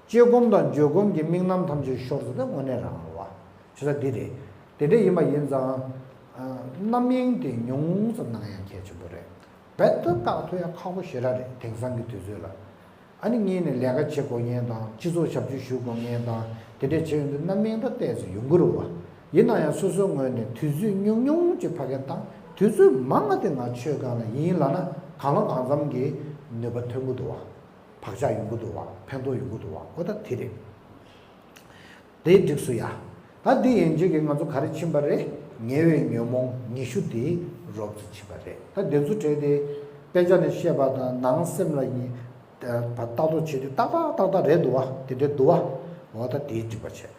དཔྱད་སྒོམ་དང་བརྗོད་སྒོམ་གྱི་དམིགས་རྣམ་ཐམས་ཅད་ཤོར་ཟེར་ན་དངོས་གནས་རང་རེད་བ། བྱས་ཙང་འདི་རེད། དེ་འདྲ་ཡིན་པ་ཡིན་ཙང་། ཨ་རྣམ་གཡེང་དེ་ཉུང་ཙམ་གནང་ཡང་གལ་ཆེན་པོ་རེད། རྦད་དེ་བཀག་ཐུབ་ཡ་ཁག་པོ་ཞེ་དྲག་རེད། དེང་སང་གི་དུས་ཚོད་ལ། ཨ་ནི་གཉིས་ནས་ལས་ཀ་བྱེད་དགོས་མཁན་དང་། སྤྱི་ཚོགས་ཞབས་ཞུ་ཞུ་དགོས་མཁན་དང་། དེ་འདྲས་བྱེད་ཡོང་དུས་རྣམ་གཡེང་ད་ཏོག་ཙམ་ཡོང་གི་རེད་བ། ཡིན་ན་ཡང་སོ་སོའི་ངོས་ནས་དུས་ཚོད་ཉུང་ཉུང་ཅིག་ཕ་གིར་བཏང་། དུས་ཚོད་མང་བ་དེ་ང་ཆོས་སྒང་ལ་ཡིན་ལབ་ན། གང་ལ་གང་འཚམ་གྱི་ནུས་པ་ཐོན་གྱི་འདུག་བ། བག་ཆགས་ཡོང་གི་འདུག་བ། ཕན་ཐོགས་ཡོང་གི་འདུག་བ། འོ་ད་དེ་རེད། དེ་འགྲིགས་སོང་ཡ། ད་འདི་ཡན་ཆད་ཀྱིས་ང་ཚོ་ག་རེ་ཕྱིན་པ་རེད། ཉེ་བའི་ཉོན་མོངས་ཉི་ཤུ་དེ་རོབ་ཙམ་ཕྱིན་པ་རེད། ད་དེ་ཚོ་བྲལ་ཏེ་དཔེ་ཆ་ནས་བཤད་པ་དང་། ནང་སེམས་ལ་ཡིན་ལྟ་རྟོག་བྱེད་དུས་ཏག་ཏག་ཏག་ཏག་རེད་འདུག་བ། དེ་འདྲ་འདུག་བ། འོ་ད་དེ་འགྲིག་པ་བྱས།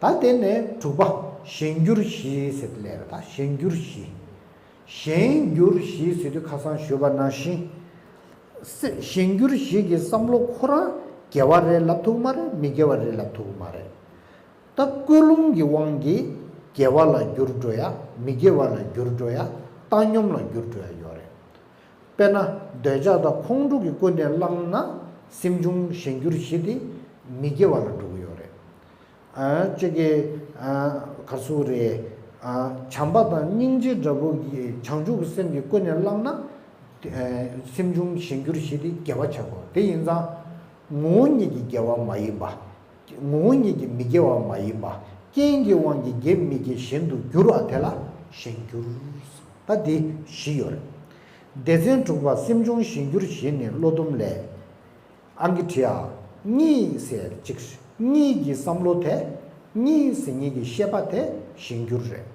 ད་དེ་ནས་དྲུག་པ། གཞན་འགྱུར་བཞི་ཟེར་དེ་ལས་རེད། ད་གཞན་འགྱུར་བཞི། གཞན་འགྱུར་བཞི་ཟེར་དུས་ཁ་སང་ཞུས་པ་ནང་བཞིན། སེ་གཞན་འགྱུར་བཞི་གི་བསམ་བློ་ཁོ་རང་དགེ་བ་རེད་ལབ་ཐུབ་མ་རེད། མི་དགེ་བ་རེད་ལབ་ཐུབ་མ་རེད། ད་ཀུན་སློང་གི་དབང་གིས་དགེ་བ་ལ་འགྱུར་འགྲོ་ཡ། མི་དགེ་བ་ལ་འགྱུར་འགྲོ་ཡ། བཏང་སྙོམས་ལ་འགྱུར་འགྲོ་ཡ་ཡོད་རེད། དཔེར་ན་འདོད་ཆགས་དང་ཁོང་ཁྲོ་གི་ཀུན་ནས་བསླངས་ན། སེམས་བྱུང་གཞན་འགྱུར་བཞི་དེ་མི་དགེ་བ་ལ་འགྲོ་གི་ཡོད་རེད། ཨ་གཅིག་གིས་ཨ་ག་རེ་ཟེར་དགོས་རེད། ཨ་བྱམས་པ་དང་སྙིང་རྗེ་འདྲ་པོ་གི་བྱང་ཆུབ་ཀྱི་སེམས་ཀྱི་ཀུན་ནས་བསླངས་ན། ཨ་སེམས་བྱུང་གཞན་འགྱུར་བཞི་དེ་དགེ་བ་ཆགས་དགོས། དེ་ཡིན་ཙང་ངོ་བོ་ཉིད་ཀྱིས་དགེ་བ་མ་ཡིན་པ། ངོ་བོ་ཉིད་ཀྱིས་མི་དགེ་བ་མ་ཡིན་པ། རྐྱེན་གྱི་དབང་གིས་དགེ་མི་དགེ་གཞན་དུ་འགྱུར་བ་དེ་ལ་གཞན་འགྱུར། ད་འདི་བཞི་ཡོད་རེད། སྡེ་ཚན་དྲུག་པ། སེམས་བྱུང་གཞན་འགྱུར་བཞི་ནི་བློ་སྡོམ་ལས། ཨང་ཀི་བྲིས་ཨ། གཉིད་ཟེར་གཅིག་གཉིད་ཀྱི་བསམ་བློ་དེ། གཉིད་ཟེར་མཁན་གྱི་ཤེས་པ་དེ་གཞན་འགྱུར་རེད།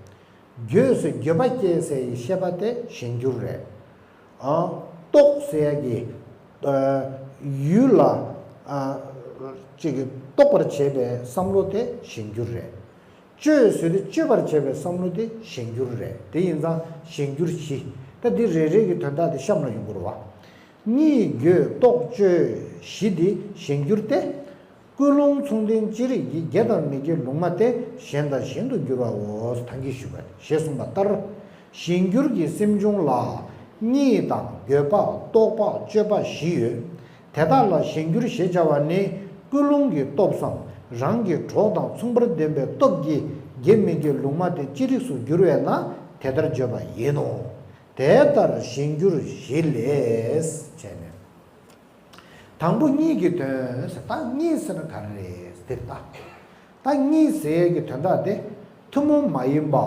འགྱོད་ཟེར་འགྱོད་པ་སྐྱེ་ཟེར་གྱི་ཤེས་པ་དེ་གཞན་འགྱུར་རེད། ཨ་རྟོག་ཟེར་ཡ་གི་ཨ་ཡུལ་ལ་ཨ་ཅིག་གི་རྟོག་པར་བྱེད་པའི་བསམ་བློ་དེ་གཞན་འགྱུར་རེད། གཅོད་ཟེར་དུས་གཅོད་པར་བྱེད་པའི་བསམ་བློ་དེ་གཞན་འགྱུར་རེད། དེ་ཡིན་ཙང་གཞན་འགྱུར་བཞི། ད་འདི་རེ་རེ་གི་དོན་དག་དེ་གཤམ་ལ་ཡོང་གི་རེད་བ། གཉིད་འགྱོད་རྟོག་གཅོད་བཞི་འདི་གཞན་འགྱུར་ཏེ། ཀུན་སློང་མཚུངས་ལྡན་ཅི་རིགས་ཀྱི། དགེ་དང་མི་དགེ་ལུང་མ་སྟེ། གཞན་དང་གཞན་དུ་འགྱུར་བའོ། ད་གིན་ཞུས་པ་ཞེས་གསུངས་པ་ལྟར། གཞན་འགྱུར་གྱི་སེམས་བྱུང་ལ་གཉིད་དང་འགྱོད་པ་རྟོག་པ་གཅོད་པ་བཞི་ཡོད། དེ་དག་ལ་གཞན་འགྱུར་ཞེས་བྱ་བ་ནི། ཀུན་སློང་གི་སྟོབས་སམ་རང་གི་གྲོགས་དང་མཚུངས་པར་ལྡན་པའི་སྟོབས་ཀྱིས་དགེ་མི་དགེ་ལུང་མ་སྟེ་ཅི་རིགས་སུ་འགྱུར་བས་ན་དེ་ལྟར་བརྗོད་པ་ཡིན་ནོ། དེ་ལྟར་གཞན་འགྱུར་བཞི་ལས་བྱས་ནས། དང་པོ་གཉིད་ཀྱི་དོན་ཟེར། ད་གཉིད་ཟེར་ན་ག་རེ་རེད་ཟེར་ད། ད་གཉིད་ཟེར་ཡས་ཀྱི་དོན་དག་དེ། ཐུན་མོང་མ་ཡིན་པ།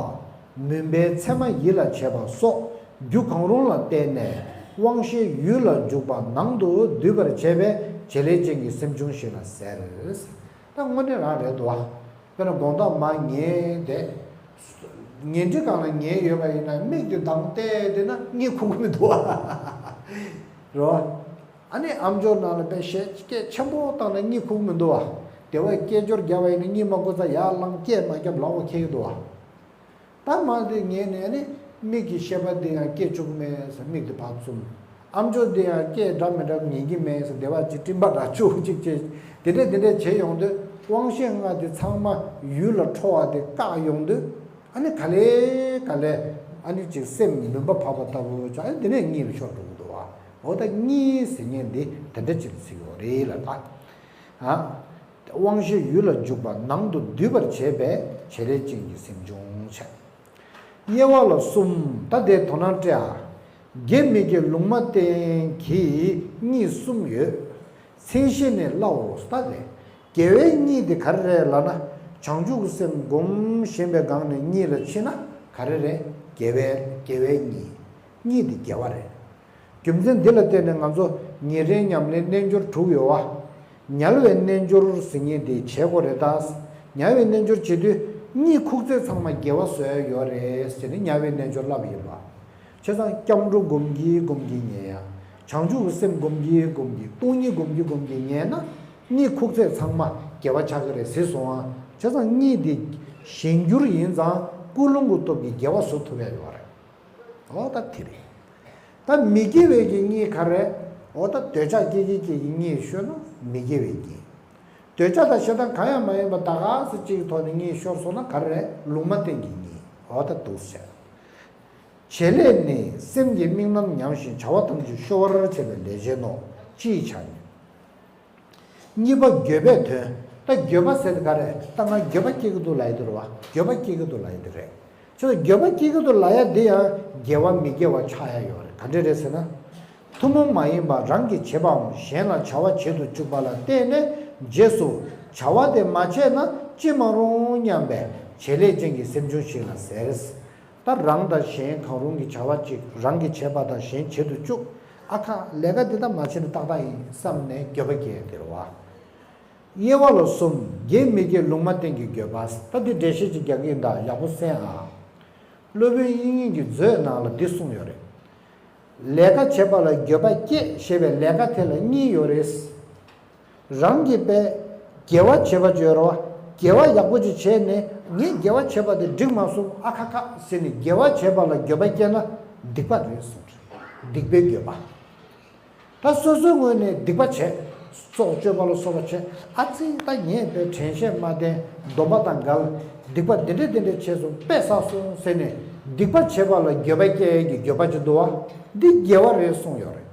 མུན་པའི་མཚན་མ་ཡིད་ལ་བྱེད་པ་སོགས་རྒྱུ་གང་རུང་ལ་བརྟེན་ནས་དབང་ཤེས་ཡུལ་ལ་འཇུག་པ་ནང་དུ་སྡུད་པར་བྱེད་པའི་བྱེད་ལས་ཅན་གྱི་སེམས་བྱུང་ཞིག་ལ་ཟེར། ད་དངོས་གནས་རང་རེད་འདུག་བ། དཔེར་ན་དགོང་དག་མར་ཉལ་བསྡད། ཉལ་ཁྲི་སྒང་ལ་ཉལ་ཡོད་པ་ཡིན་ན། མིག་དེ་གདངས་བལྟས་བསྡད་ན་གཉིད་ཁུག་གི་མི་འདུག་བ། རེད་བ། ཨ་ནི་ཨམ་ཅོག་ནང་ལ་དཔེ་གཞས་སྐད་ཆེན་པོ་བཏང་ན་གཉིད་ཁུག་མི་འདུག་བ། དེ་བས་སྐད་ཅོར་བརྒྱབ་པ་ཡིན་ན་གཉིད་མ་ཁུག་ཙང་ཡར་ལངས་སྐད་མ་བརྒྱབ་ལག་པ་འཁྱེར་གྱི་འདུག་བ། ད་མ་དེ་ཉལ་ནས་ཨ་ནི་མིག་གི་ཤེས་པ་དེ་ཡང་སྐད་བཅུག་མེད་ཟེར་མིག་དེ་ཕར་བཙུམ། ཨམ་ཅོག་དེ་ཡང་སྐད་འདྲ་མི་འདྲ་ཉན་གྱི་མེད་ཟེར་དེ་བ་ཅིག་སྤྲིན་པ་འདྲ་བཅུག་ཅིག་བྱས། དེ་འདྲས་དེ་འདྲས་བྱས་ཡོང་དུས་དབང་ཤེས་ལྔ་དེ་ཚང་མ་ཡུལ་ལ་འཕྲོ་བ་དེ་བཀག་ཡོང་དུས། ཨ་ནི་ག་ལེ་ག་ལེ་ཨ་ནི་ཅིག་སེམས་མུན་པ་བབས་པ་ལྟ་བུ་ཅིག་ཨ་ནི་དེ་ནས་གཉིད་ལ་ཤོར་འགྲོ་གི་འདུག་བ། འོ་ད་གཉིད་ཟེར་མཁན་འདི་དེ་འདྲ་ཅིག་ལ་ཟེར་གྱི་ཡོད་རེད་ལ། ད་ཨ་དབང་ཤེས་ཡུལ་ལ་འཇུག་པ་ནང་དུ་སྡུད་པར་བྱེད་པའི་བྱེད་ལས་ཅན་གྱི་སེམས་བྱུང་བྱས། དབྱེ་བ་ལ་གསུམ། ད་དེ་དོ་སྣང་སྤྲད་ཨ། དགེ་མི་དགེ་ལུང་མ་བསྟན་གྱི་གཉིད་གསུམ་ཡོད། མཚན་གཞི་ནི་སླའོ། ད་དེ། དགེ་བའི་གཉིད་དེ་ག་རེ་རེད་ལབ་ན། བྱང་ཆུབ་ཀྱི་སེམས་སྒོམ་བཞིན་པའི་སྒང་ནས་གཉིད་ལ་ཕྱིན་ན་ག་རེ་རེད། དགེ་བའི་དགེ་བའི་གཉིད། གཉིད་དེ་དགེ་བ་རེད། རྒྱུ་མཚན་འདི་ལ་བརྟེན་ནས་ང་ཚོ་ཉིན་རེའི་ཉམས་ལེན་རྣལ་འབྱོར་དྲུག་ཡོད་བ། ཉལ་བའི་རྣལ་འབྱོར་ཟེར་མཁན་དེ་བྱེད་དགོས་རེད་ད། ཉལ་བའི་རྣལ་འབྱོར་བྱེད་དུས་གཉིད་ཁུག་ཚད་ཚང་མ་དགེ་བ་བཟོ་ཡ་ཡོད་རེད་ཟེར་ནས་ཉལ་བའི་རྣལ་འབྱོར་བསླབས་ཡིན་པ། བྱས་ཙང་སྐྱབས་འགྲོ་སྒོམ་གྱིན་སྒོམ་གྱིན་ཉལ་ཡ། བྱང་ཆུབ་ཀྱི་སེམས་སྒོམ་གྱིན་སྒོམ་གྱིན། སྟོང་ཉིད་སྒོམ་གྱིན་སྒོམ་གྱིན་ཉལ་ན། གཉིད་ཁུག་ཚད་ཚང་མ་དགེ་བ་ཆགས་ཀྱི་རེད་ཟེར་སོང་ཨ། བྱས་ཙང་གཉིད་འདི་གཞན་འགྱུར་ཡིན་ཙང་ཀུན་སློང་གི་སྟོབས་ཀྱིས་དགེ་བ་བཟོ་ཐུབ་ཡ་ཡོད་རེད། འོ་ད་དེ་རེད། ད་མི་དགེ་བའི་གི་གཉིད་ག་རེ། འོ་ད་འདོད་ཆགས་སྐྱེ་གི་སྐྱེ་གི་གཉིད་ཤོར་ན་མི་དགེ་བའི་གཉིད། འདོད་ཆགས་དང་ཞེ་སྡང་གང་ཡང་མ་ཡིན་པ་ད་ག་ཟེ་གཅིག་གི་ཐོག་ནས་གཉིད་ཤོར་སོང་ན་ག་རེ་རེད། ལུང་མ་བསྟན་གྱི་གཉིད། འོ་ད་འདུག་ཟེར། བྱེད་ལས་ནི་སེམས་ཀྱི་དམིགས་རྣམ་ཉམས་ཤིང་བྱ་བ་ཐམས་ཅད་ཤོར་བར་བྱེད་པའི་ལས་ཅན་ནོ། ཅིའི་ཕྱིར་ན། གཉིས་པ་འགྱོད་པའི་དོན། ད་འགྱོད་པ་ཟེར་དེ་ག་རེ། ད་ང་འགྱོད་པ་སྐྱེ་གི་འདུག་ལབ་ཡ་དེ་རེད་བ། འགྱོད་པ་སྐྱེ་གི་འདུག་ལབ་ཡ་དེ་རེད། ཁྱོད་འགྱོད་པ་སྐྱེ་གི་འདུག་ལབ་ཡ་དེ་ཡང་དགེ་བ་མི་དགེ་བ་ཆགས་ཡ་ཡོད་རེད། ག་འདྲ་རེད་ཟེར་ན། ཐུན་མོང་མ་ཡིན་པ་རང་གིས་བྱེད་པའམ་གཞན་ལ་བྱ་བ་བྱེད་དུ་བཅུག་པ་ལ་བརྟེན་ནས་རྗེས་སུ་བྱ་བ་དེ་མ་བྱས་ན་ཅི་མ་རུང་སྙམ་པའི་བྱེད་ལས་ཅན་གྱི་སེམས་བྱུང་ཞིག་ལ་ཟེར། ད་རང་དང་གཞན་གང་རུང་གི་བྱ་བ་གཅིག་རང་གིས་བྱས་པ་དང་གཞན་བྱེད་དུ་བཅུག་ཨ་ཁ་ལས་ཀ་འདི་ད་མ་བྱས་ན་ཏག་ཏག་ཡིན་བསམ་ནས་འགྱོད་པ་སྐྱེ་ཡ་དེ་རེད་བ། དབྱེ་བ་ལ་གསུམ། དགེ་མི་དགེ་ལུང་མ་བསྟན་གྱི་འགྱོད་པ། ད་འདི་འགྲེལ་བཤད་ཅིག་རྒྱག་གི་ཡིན་ད། ཡག་པོ་གསན་ཨ། སློབ་དཔོན་དབྱིག་གཉེན་གྱི་མཛོད་ནང་ལ་འདི་གསུངས་ཡོད་རེད། ལས་ཀ་བྱེད་པ་ལ་འགྱོད་པ་སྐྱེ་ཞེས་པའི་ལས་ཀ་དེ་ལ་གཉིས་ཡོད་རེད། རང་གིས་པས་དགེ་བ་བྱེད་པ་ཅིག་ཡོད་རེད་བ། དགེ་བ་ཡག་པོ་ཅིག་བྱས་ནས་ངས་དགེ་བ་བྱས་པ་དེ་འགྲིག་མ་སོང་ཨ་ཁ་ཁ་ཟེར་ནས་དགེ་བ་བྱེད་པ་ལ་འགྱོད་པ་སྐྱེས་ན་སྡིག་པ་རེད་གསུངས་རེད། སྡིག་པའི་འགྱོད་པ། ད་སོ་སོའི་ངོས་ནས་སྡིག་པ་བྱས། སྲོག་གཅོད་པ་ལ་སོགས་པ་བྱས། ཨ་ཙི་ད་ངས་པའི་དྲན་ཤེས་མ་བསྟེན་སྡོམ་པ་དང་འགལ། སྡིག་པ་འདི་འདྲས་འདི་འདྲས་བྱས་སོང་དཔེ་བསགས་སོང་ཟེར་ནས་སྡིག་པ་བྱེད་པ་ལ་འགྱོད་པ་སྐྱེ་ཡས་ཀྱི་འགྱོད་པ་ཅིག་འདུག་བ། འདི་དགེ་བ་རེད་གསུངས་ཡོད་རེད།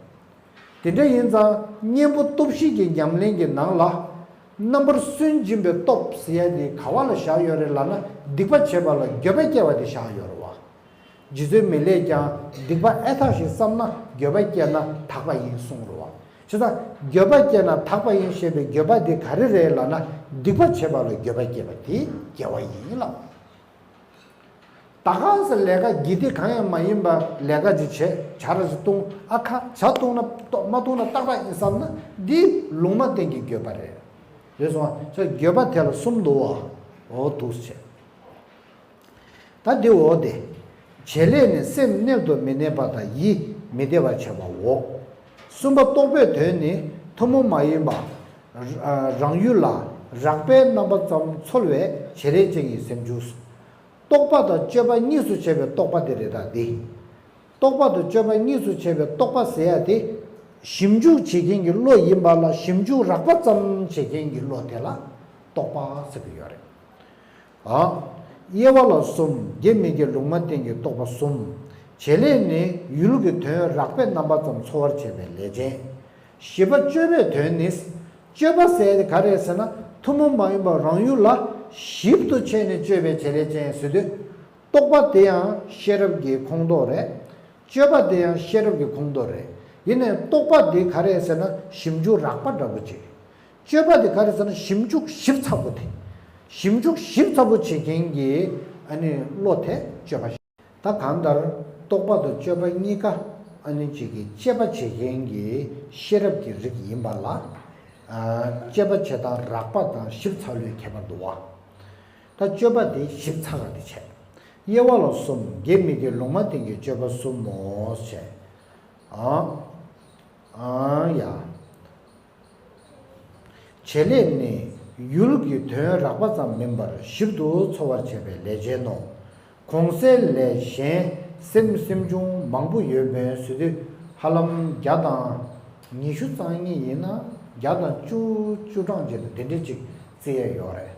དེ་འདྲ་ཡིན་ཙང་གཉེན་པོ་སྟོབས་བཞི་གི་ཉམས་ལེན་གྱི་ནང་ལ། རྣམ་པར་སུན་འབྱིན་པའི་སྟོབས་ཟེར་ཡ་དེ་ག་བ་ལ་བཞག་ཡོད་རེད་ལབ་ན་སྡིག་པ་བྱེད་པ་ལ་འགྱོད་པ་སྐྱེ་བ་དེ་བཞག་ཡོད་རེད་བ། རྗེ་བཙུན་མི་ལས་ཀྱང་སྡིག་པ་ཨེ་དག་ཞེས་བསམ་ན་འགྱོད་པ་སྐྱེས་ན་དག་པ་ཡིན་གསུངས་རེད་བ། བྱས་ཙང་འགྱོད་པ་སྐྱེས་ན་དག་པ་ཡིན་ཞེས་པའི་འགྱོད་པ་དེ་ག་རེ་རེད་ལབ་ན་སྡིག་པ་བྱེད་པ་ལ་འགྱོད་པ་སྐྱེས་པ་དེ་དགེ་བ་ཡིན་ལབ། ད་གང་ཟེར་ལས་ཀ་དགེ་སྡིག་གང་ཡང་མ་ཡིན་པ་ལས་ཀ་ཅིག་བྱས་ཇ་ར་ཅིག་བཏུང་ཨ་ཁ་ཇ་བཏུང་ན་ཏོག་མ་བཏུང་ན་ཏག་ཏག་ཡིན་བསམ་ན་འདི་ལུང་མ་བསྟན་གྱི་འགྱོད་པ་རེད། རེད་སོང་ཨ། ཁྱོད་འགྱོད་པ་དེ་ལ་གསུམ་འདུག་བ། འོ་འདུག་སེ་བྱས། ད་འདི་འོ་དེ། བྱེད་ལས་ནི་སེམས་གནད་དུ་མི་གནས་པ་དང་ཡིད་མི་བདེ་བར་བྱེད་པའོ། གསུམ་པ་རྟོག་པའི་དོན་ནི་ཐུན་མོང་མ་ཡིན་པ། རང་ཡུལ་ལ་རགས་པའི་རྣམ་པ་ཙམ་ཚོལ་བའི་བྱེད་ལས་ཅན་གྱི་སེམས་བྱུང་། རྟོག་པ་དང་དཔྱོད་པ་གཉིས་སུ་ཕྱེ་བའི་རྟོག་པ་དེ་རེད་ད་འདི། རྟོག་པ་དང་དཔྱོད་པ་གཉིས་སུ་ཕྱེ་བའི་རྟོག་པ་ཟེར་ཡ་དེ། ཞིབ་འཇུག་བྱེད་མཁན་གྱི་བློ་ཡིན་པ་ལ་ཞིབ་འཇུག་རགས་པ་ཙམ་བྱེད་མཁན་གྱི་བློ་དེ་ལ་རྟོག་པ་ཟེར་གྱི་ཡོད་རེད། ཨ། དབྱེ་བ་ལ་གསུམ། དགེ་མི་དགེ་ལུང་མ་བསྟན་གྱི་རྟོག་པ་གསུམ། བྱེད་ལས་ནི་ཡུལ་གྱི་དོན་རགས་པའི་རྣམ་པ་ཙམ་ཚོར་བར་བྱེད་པའི་ལས་ཅན། བཞི་པ་དཔྱོད་པའི་དོན་ནི། དཔྱོད་པ་ཟེར་དེ་ག་རེད་ཟེར་ན་ཐུན་མོང་མ་ཡིན་པ་རང་ཡུལ་ལ་ཞིབ་ཏུ་ཕྱེ་ནས་དཔྱོད་པའི་བྱེད་ལས་ཅན་ཟེར་དུས། རྟོག་པ་དེ་ཡང་ཤེས་རབ་ཀྱི་ཁོངས་གཏོགས་རེད། དཔྱོད་པ་དེ་ཡང་ཤེས་རབ་ཀྱི་ཁོངས་གཏོགས་རེད། ཡིན་ནའི་རྟོག་པ་དེ་ག་རེད་ཟེར་ན་ཞིབ་འཇུག་རགས་པ་འདྲ་པོ་ཅིག་དཔྱོད་པ་དེ་ག་རེ་ཟེར་ན་ཞིབ་འཇུག་ཞིབ་ཚགས་པོ་དེ། ཞིབ་འཇུག་ཞིབ་ཚགས་པོ་བྱེད་མཁན་གྱི་ཨ་ནི་བློ་དེ་དཔྱོད་པ་ཞིག་ད་གང་ལྟར་རྟོག་པ་དང་དཔྱོད་པ་གཉིས་ཀ་ཨ་ནི་གཅིག་གི་དཔྱད་པ་བྱེད་མཁན་གྱི་ཤེས་རབ་ཀྱི་རིགས་ཡིན་པ་ལ། ཨ། དཔྱད་པ་བྱེད་སྟངས་རགས་པ་དང་ཞིབ་ཚགས་ལོས་ཁྱད་པར་འདུག་བ། ད་དཔྱོད་པ་དེ་ཞིབ་ཚགས་པ་དེ་བྱས། དབྱེ་བ་ལ་གསུམ། དགེ་མི་དགེ་ལུང་མ་བསྟན་གྱི་དཔྱོད་པ་གསུམ་མོ་བྱས། ཨ། ཨ་ཡ། བྱེད་ལས་ནི་ཡུལ་གྱི་དོན་རགས་པ་ཙམ་མིན་པར་ཞིབ་ཏུ་ཚོར་བར་བྱེད་པའི་ལས་ཅན་ནོ། གོང་གསལ་ལས་གཞན་སེམས་སེམས་བྱུང་མང་པོ་ཡོད་མོད་ཟེར་དུས་ཧ་ལམ་བརྒྱ་དང་ཉི་ཤུ་རྩ་གཉིས་ཡིན་ན་བརྒྱ་དང་བཅུ་བཅུ་གྲངས་ཅིག་ལ་དེ་འདྲ་ཅིག་བརྩི་ཡས་ཡོད་རེད།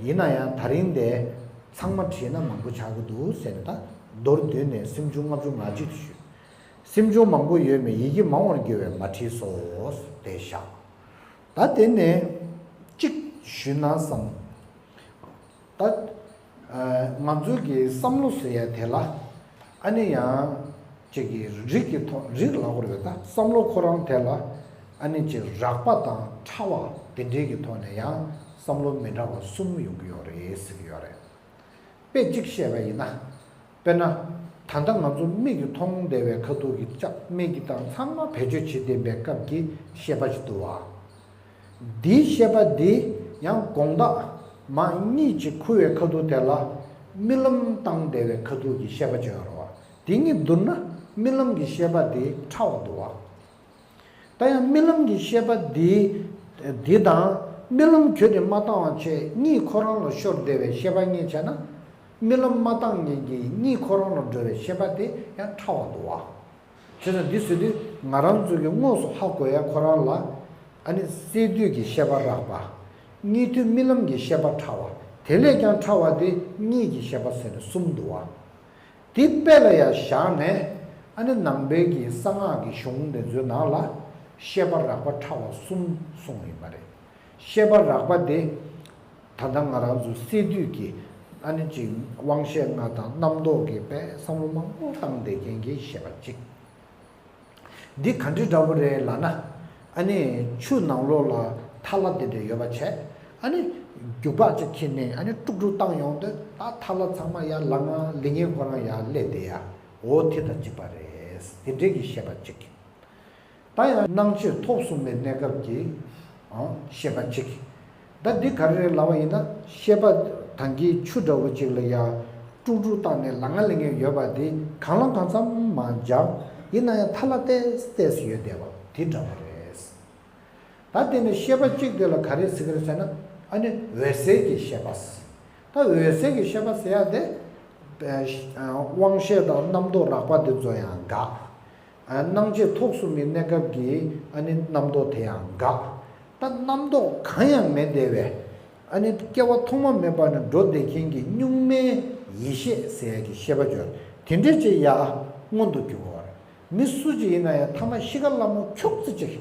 ཡིན་ན་ཡང་ད་རིང་དེ་ཚང་མ་བྲིས་ན་མང་པོ་ཆགས་ཀྱི་འདུག་ཟེར་ནས་ད་མདོར་བསྡུས་ནས་སེམས་བྱུང་ལྔ་བཅུ་ང་གཅིག་ཏུ་ཞུས། སེམས་བྱུང་མང་པོ་ཡོད་མོད་ཡི་གེ་མང་བར་འགྱུར་བས་མ་བྲིས་སོ། དེ་བཞག་ད་དེ་ནས་གཅིག་ཞུས་ན་བསམ། ད་ང་ཚོའི་གི་བསམ་བློ་ཟེར་ཡ་དེ་ལ་ཨ་ནི་ཡང་ཅིག་གི་རིགས་ཀྱི་ཐོག་རིགས་ལབ་དགོས་རེད་ད། བསམ་བློ་ཁོ་རང་དེ་ལ་ཨ་ནི་ཅིག་རགས་པ་དང་ཕྲ་བ་དེ་འདྲའི་གི་ཐོག་ནས་ཡང་བསམ་བློ་མི་འདྲ་བ་གསུམ་ཡོང་གི་ཡོད་རེད་ཟེར་གི་ཡོད་རེད། དཔེ་གཅིག་བཤད་པ་ཡིན་ན། དཔེར་ན། ད་ལྟ་ང་ཚོ་མིག་གིས་མཐོང་བསྡད་པའི་ཁ་ཐུག་གི་ལྕགས་མིག་གིས་དང་ཚང་མ་བེད་སྤྱོད་བྱེད་བསྡད་པའི་སྐབས་ཀྱི་ཤེས་པ་ཞིག་འདུག་བ། འདིའི་ཤེས་པ་འདི་ཡང་དགོང་དག་མ་གཉིད་ཅིག་ཁུག་པའི་ཁ་ཐུག་དེ་ལ་རྨི་ལམ་བཏང་བསྡད་པའི་ཁ་ཐུག་གི་ཤེས་པ་ཅིག་ཡོད་རེད་བ། དེ་གཉིས་བསྡུར་ན་རྨི་ལམ་གྱི་ཤེས་པ་འདི་ཕྲ་བ་འདུག་བ། ད་ཡང་རྨི་ལམ་གྱི་ཤེས་པ་འདི་ འདི་དང་རྨི་ལམ་གྱོད་དེ་མ་བཏང་བ་བྱས་གཉིད་ཁོ་རང་ལ་ཤོར་བསྡད་པའི་ཤེས་པ་གཉིས་བྱས་ན། རྨི་ལམ་མ་བཏང་མཁན་གྱི་གཉིད་ཁོ་རང་ལ་འགྲོ་བའི་ཤེས་པ་དེ་ཡང་ཕྲ་བ་འདུག་བ། བྱས་ཙང་འདི་ཟེར་དུས་ང་རང་ཚོ་གི་དངོས་སུ་ཧ་གོ་ཡ་ཁོ་རང་ལ། ཨ་ནི་སད་དུས་ཀྱི་ཤེས་པ་རགས་པ། གཉིད་དུས་རྨི་ལམ་གྱི་ཤེས་པ་ཕྲ་བ། དེ་ལས་ཀྱང་ཕྲ་བ་དེ་གཉིད་ཀྱི་ཤེས་པ་ཟེར་ནས་གསུམ་འདུག་བ། དེ་དཔེ་ལ་ཡང་བཞག་ནས། ཨ་ནི་ནང་པའི་གི་གསང་སྔགས་ཀྱི་གཞུང་དེ་ཚོའི་ནང་ལ་ཤེས་པ་རགས་པ་ཕྲ་བ་གསུམ་གསུངས་ཡོད་པ་རེད། ཤེས་པ་རགས་པ་དེ། ད་ལྟ་ང་རང་ཚོ་སད་དུས་ཀྱི་ཨ་ནི་ཅིག་དབང་ཤེས་ལྔ་དང་རྣམ་རྟོག་གི་དཔེ་བསམ་བློ་མང་པོ་བཏང་བསྡད་མཁན་གྱི་ཤེས་པ་གཅིག་འདི་ག་འདྲ་འདྲ་བོ་རེད་ལབ་ན། ཨ་ནི་ཆུ་ནང་ལོགས་ལ་ཐལ་བ་དེ་འདྲ་ཡོད་པ་བྱས། ཨ་ནི་རྒྱུག་པ་ཅིག་ཁྱེར་ནས་ཨ་ནི་དཀྲུག་དཀྲུག་བཏང་ཡོང་དུས་ད་ཐལ་བ་ཚང་མ་ཡར་ལངས། ལངས་མཁན་ཁོ་རང་ཡར་སླེབས་བསྡད་ཡ། འོ་དེ་དང་གཅིག་པ་རེད། དེ་འདྲའི་གི་ཤེས་པ་གཅིག་ད་ཡང་སྣང་མཆེད་ཐོབ་གསུམ་པའི་གནས་སྐབས་ཀྱི་ཨང་ཤེས་པ་གཅིག་ད་འདི་ག་རེ་རེད་ལབ་པ་ཡིན་ན། ཤེས་པ་ད་གིན་ཆུ་འདྲ་བོ་གཅིག་ལ་ཡ་དཀྲུག་དཀྲུག་བཏང་ནས་ལངས་ལངས་མཁན་ཡོད་པ་དེ་གང་ལ་གང་འཚམ་མར་འབྱར། ཡིན་ན་ཡང་ཐལ་བ་ཏོག་ཙམ་ཡོད་བསྡད་པ་དེ་འདྲ་བོ་རེད། ད་དེ་ནས་ཤེས་པ་གཅིག་དེ་ལ་ག་རེ་ཟེར་གི་རེད་ཟེར་ན། ཨ་ནི་འོད་གསལ་གྱི་ཤེས་པ། ད་འོད་གསལ་གྱི་ཤེས་པ་ཟེར་ཡ་དེ། དབང་ཤེས་དང་རྣམ་རྟོག་རགས་པ་དེ་ཚོ་ཡང་འགག་སྣང་མཆེད་ཐོབ་གསུམ་གྱི་གནས་སྐབས་ཀྱི་ཨ་ནི་རྣམ་རྟོག་དེ་ཡང་འགག་ད་རྣམ་རྟོག་གང་ཡང་མེད་བསྡད་པའི། ཨ་ནི་སྐྱེ་བ་ཐོག་མ་མེད་པ་ནས་འགྲོ་བསྡད་མཁན་གྱི་གཉུག་མའི་ཡེ་ཤེས་ཟེར་ཡ་གི་ཤེས་པ་ཅིག་ཡོད་རེད། དེ་འདྲ་ཅིག་ཡར་མངོན་དུ་གྱུར་བ་རེད། མི་སུ་ཅིག་ཡིན་ན་ཡང་ཐ་མ་གཤིས་ཀ་སླ་མོ་ཁྱུག་ཙམ་ཅིག་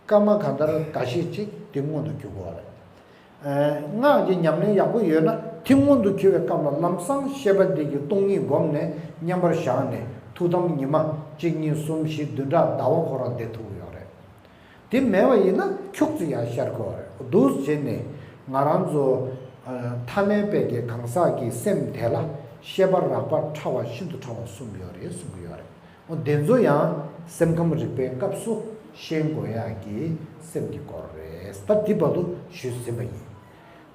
སྐར་མ་གང་ལྟར་འགའ་ཤས་ཅིག་དེ་མངོན་དུ་གྱུར་བ་རེད། སྔགས་ཀྱི་ཉམས་ལེན་ཡག་པོ་ཡོད་ན་དེ་མངོན་དུ་གྱུར་བའི་སྐབས་ལ་ལམ་སང་ཤེས་པ་འདི་གི་སྟོང་ཉིད་བསྒོམས་ནས་མཉམ་པར་བཞག་ནས་ཐུགས་དམ་ཉི་མ་གཅིག་གཉིས་གསུམ་བཞི་བདུན་ཕྲག་ཟླ་བ་ཁོ་རང་བསྡད་ཐུབ་ཀྱི་ཡོད་རེད། དེ་མེད་པ་ཡིན་ན་ཁྱུག་ཙམ་ཡང་ཤར་གྱི་ཡོད་རེད། འདུག་བྱས་ནས་ང་རང་ཚོ་ཐ་མལ་པའི་གི་གང་ཟག་གི་སེམས་དེ་ལ་ཤེས་པ་རགས་པ་ཕྲ་བ་ཤིན་ཏུ་ཕྲ་བ་གསུམ་ཡོད་རེད་གསུང་གི་ཡོད་རེད། འོ་དེ་ཚོ་ཡང་སེམས་ཁམས་རིག་པའི་སྐབས་སུ་ཤེས་དགོས་ཡག་གི་སེམས་ཀྱི་སྐོར་རེད། ད་འདི་བར་དུ་ཞུས་ཟིན་པ་ཡིན།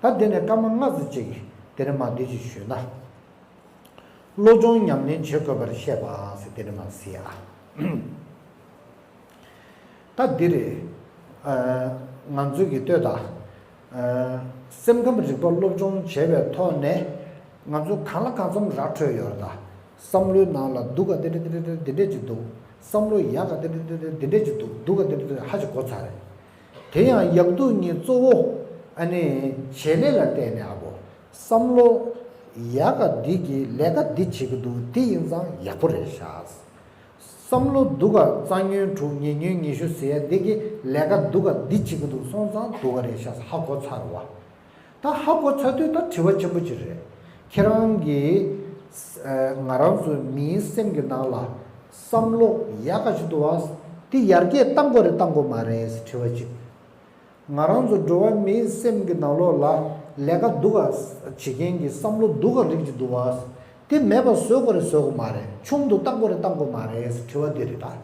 ད་དེ་ནས་སྐར་མ་ལྔ་ཙམ་ཅིག་དེ་ནས་མར་འདི་ཅིག་ཞུས་ན། བློ་སྦྱོང་ཉམས་ལེན་བྱེད་དགོས་པར་བཤད་པ་ཟེར་དེ་ནས་མར་ཟེར་ཡ། ད་འདི་རེད། ང་ཚོའི་གི་ལྟོས་དང་། སེམས་ཁམས་རིག་པ་སློབ་སྦྱོང་བྱས་པའི་ཐོག་ནས་ང་ཚོ་གང་ལ་གང་འཚམ་ར་འཕྲོད་ཡོད་རེད་ད། བསམ་བློའི་ནང་ལ་སྡུག་ག་འདི་འདྲ་འདི་འདྲ་འདི་འདྲ་ཅིག་འདུག་བསམ་བློ་ཡག་ག་འདི་འདྲ་འདི་འདྲ་འདི་འདྲ་ཅིག་འདུག་སྡུག་ག་འདི་འདྲ་འདི་འདྲ་ཧ་ཅིག་གོ་ཚར་རེད། དེ་ཡང་ཡག་སྡུག་གཉིས་གཙོ་བོ་ཨ་ནི་བྱེད་ལས་ལ་བརྟེན་ནས་ཨ་བོ། བསམ་བློ་ཡག་ག་འདི་གི་ལས་ཀ་འདི་བྱེད་ཀྱི་འདུག་འདི་ཡིན་ཙང་ཡག་པོ་རེད་ཤག་བསམ་བློ་སྡུག་ག་རྩ་ཉོན་དྲུག་ཉེ་ཉོན་ཉི་ཤུ་ཟེར་ཡ་འདི་གི་ལས་ཀ་སྡུག་ག་འདི་བྱེད་ཀྱི་འདུག་སོང་ཙང་སྡུག་ག་རེད་ཤག་ཧ་གོ་ཚར་བ། ད་ཧ་གོ་ཚར་དུས་ད་དྲི་བ་ཆེན་པོ་ཅིག་རེད། ཁྱེད་རང་གིས་ང་རང་ཚོ་མིའི་སེམས་ཀྱི་ནང་ལ་བསམ་བློ་ཡག་ག་ཅིག་འདུག་བ། འདི་ཡར་རྒྱས་གཏང་དགོས་རེད་གཏང་དགོས་མ་རེད་ཟེར་དྲི་བ་གཅིག་ང་རང་ཚོ་འགྲོ་བ་མིའི་སེམས་ཀྱི་ནང་ལོགས་ལ་ལས་ཀ་སྡུག་ག་བྱེད་མཁན་གྱི་བསམ་བློ་སྡུག་ག་རིགས་ཅིག་འདུག་བ། དེ་མེད་པ་བཟོ་དགོས་རེད་བཟོ་དགོས་མ་རེད། ཆུང་དུ་གཏང་དགོས་རེད་གཏང་དགོས་མ་རེད་ཟེར་དྲི་བ་འདི་རེད་ད།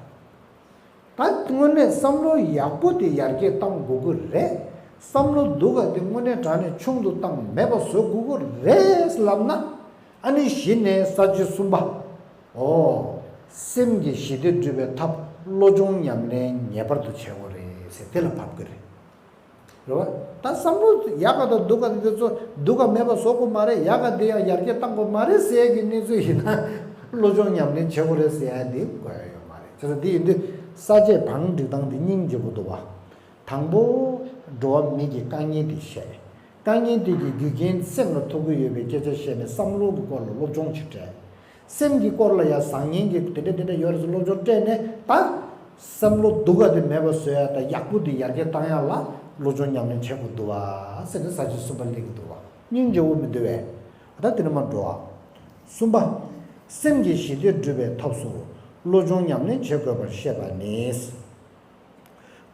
ད་དངོས་གནས་བསམ་བློ་ཡག་པོ་དེ་ཡར་རྒྱས་གཏང་དགོས་ཀྱི་རེད། བསམ་བློ་སྡུག་ག་དེ་དངོས་གནས་དྲང་གནས་ཆུང་དུ་བཏང་མེད་པ་བཟོ་དགོས་ཀྱི་རེད་ལབ་ན། ཨ་ནི་གཞི་ནས་ས་བཅད་གསུམ་པ། འོ། སེམས་ཀྱི་ཞི་བདེ་སྒྲུབ་པའི་ཐབས་བློ་སྦྱོང་ཉམས་ལེན་ངེས་པར་དུ་བྱེད་དགོས་རེད་ཟེར་དེ་ལ་བབ་ཀྱི་རེད། རེད་བ། ད་བསམ་བློ་ཡག་ག་དང་སྡུག་ག་དེ་ཚོ་སྡུག་ག་མེད་པ་བཟོ་དགོས་མ་རེད། ཡག་ག་དེ་ཡང་ཡར་རྒྱས་གཏང་དགོས་མ་རེད་ཟེར་ཡ་གི་གནས་ཚུལ་ཡིན་ན། བློ་སྦྱོང་ཉམས་ལེན་བྱེད་དགོས་རེད་ཟེར་ཡ་འདི་དགོས་ཡ་ཡོད་མ་རེད། བྱས་ཙང་འདི་ཡིན་དུས་ས་བཅད་བང་སྒྲིག་སྟངས་འདི་སྙིང་རྗེ་པོ་འདུག་བ། དང་པོ། འགྲོ་བ་མི་གི་དཀའ་ངལ་འདི་བཤད། དཀའ་ངལ་འདི་གི་རྒྱུ་རྐྱེན་སེམས་ལ་ཐུག་གི་ཡོད་པའི་སྐད་ཆ་བཤད་ནས་བསམ་བློ་གི་སྐོར་ལ་སློབ་སྦྱོང་བྱེད་སྤྲད། སེམས་ཀྱི་སྐོར་ལ་ཡང་བཟང་ངན་གྱི་དེ་འདྲ་དེ་འདྲ་ཡོད་རེད་ཟེར་སློབ་སྦྱོང་སྤྲད་ནས་ད། བསམ་བློ་སྡུག་ག་དེ་མེད་པ་བཟོ་ཡ་དང་ཡག་པོ་དེ་ཡར་རྒྱས་བཏང་ཡ་ལ་བློ་སྦྱོང་ཉམས་ལེན་བྱེད་དགོས་འདུག་བ་ཟེར་ནས་ས་བཅད་གསུམ་པ་གླེང་གི་འདུག་བ། སྙིང་རྗེ་བོ་མི་འདུག་བས། ད་དེ་ནས་མར་འགྲོ་བ། གསུམ་པ། སེམས་ཀྱི་ཞི་བདེ་སྒྲུབ་པའི་ཐབས་སུ་བློ་སྦྱོང་ཉམས་ལེན་བྱེད་དགོས་པར་བཤད་པ་ནི།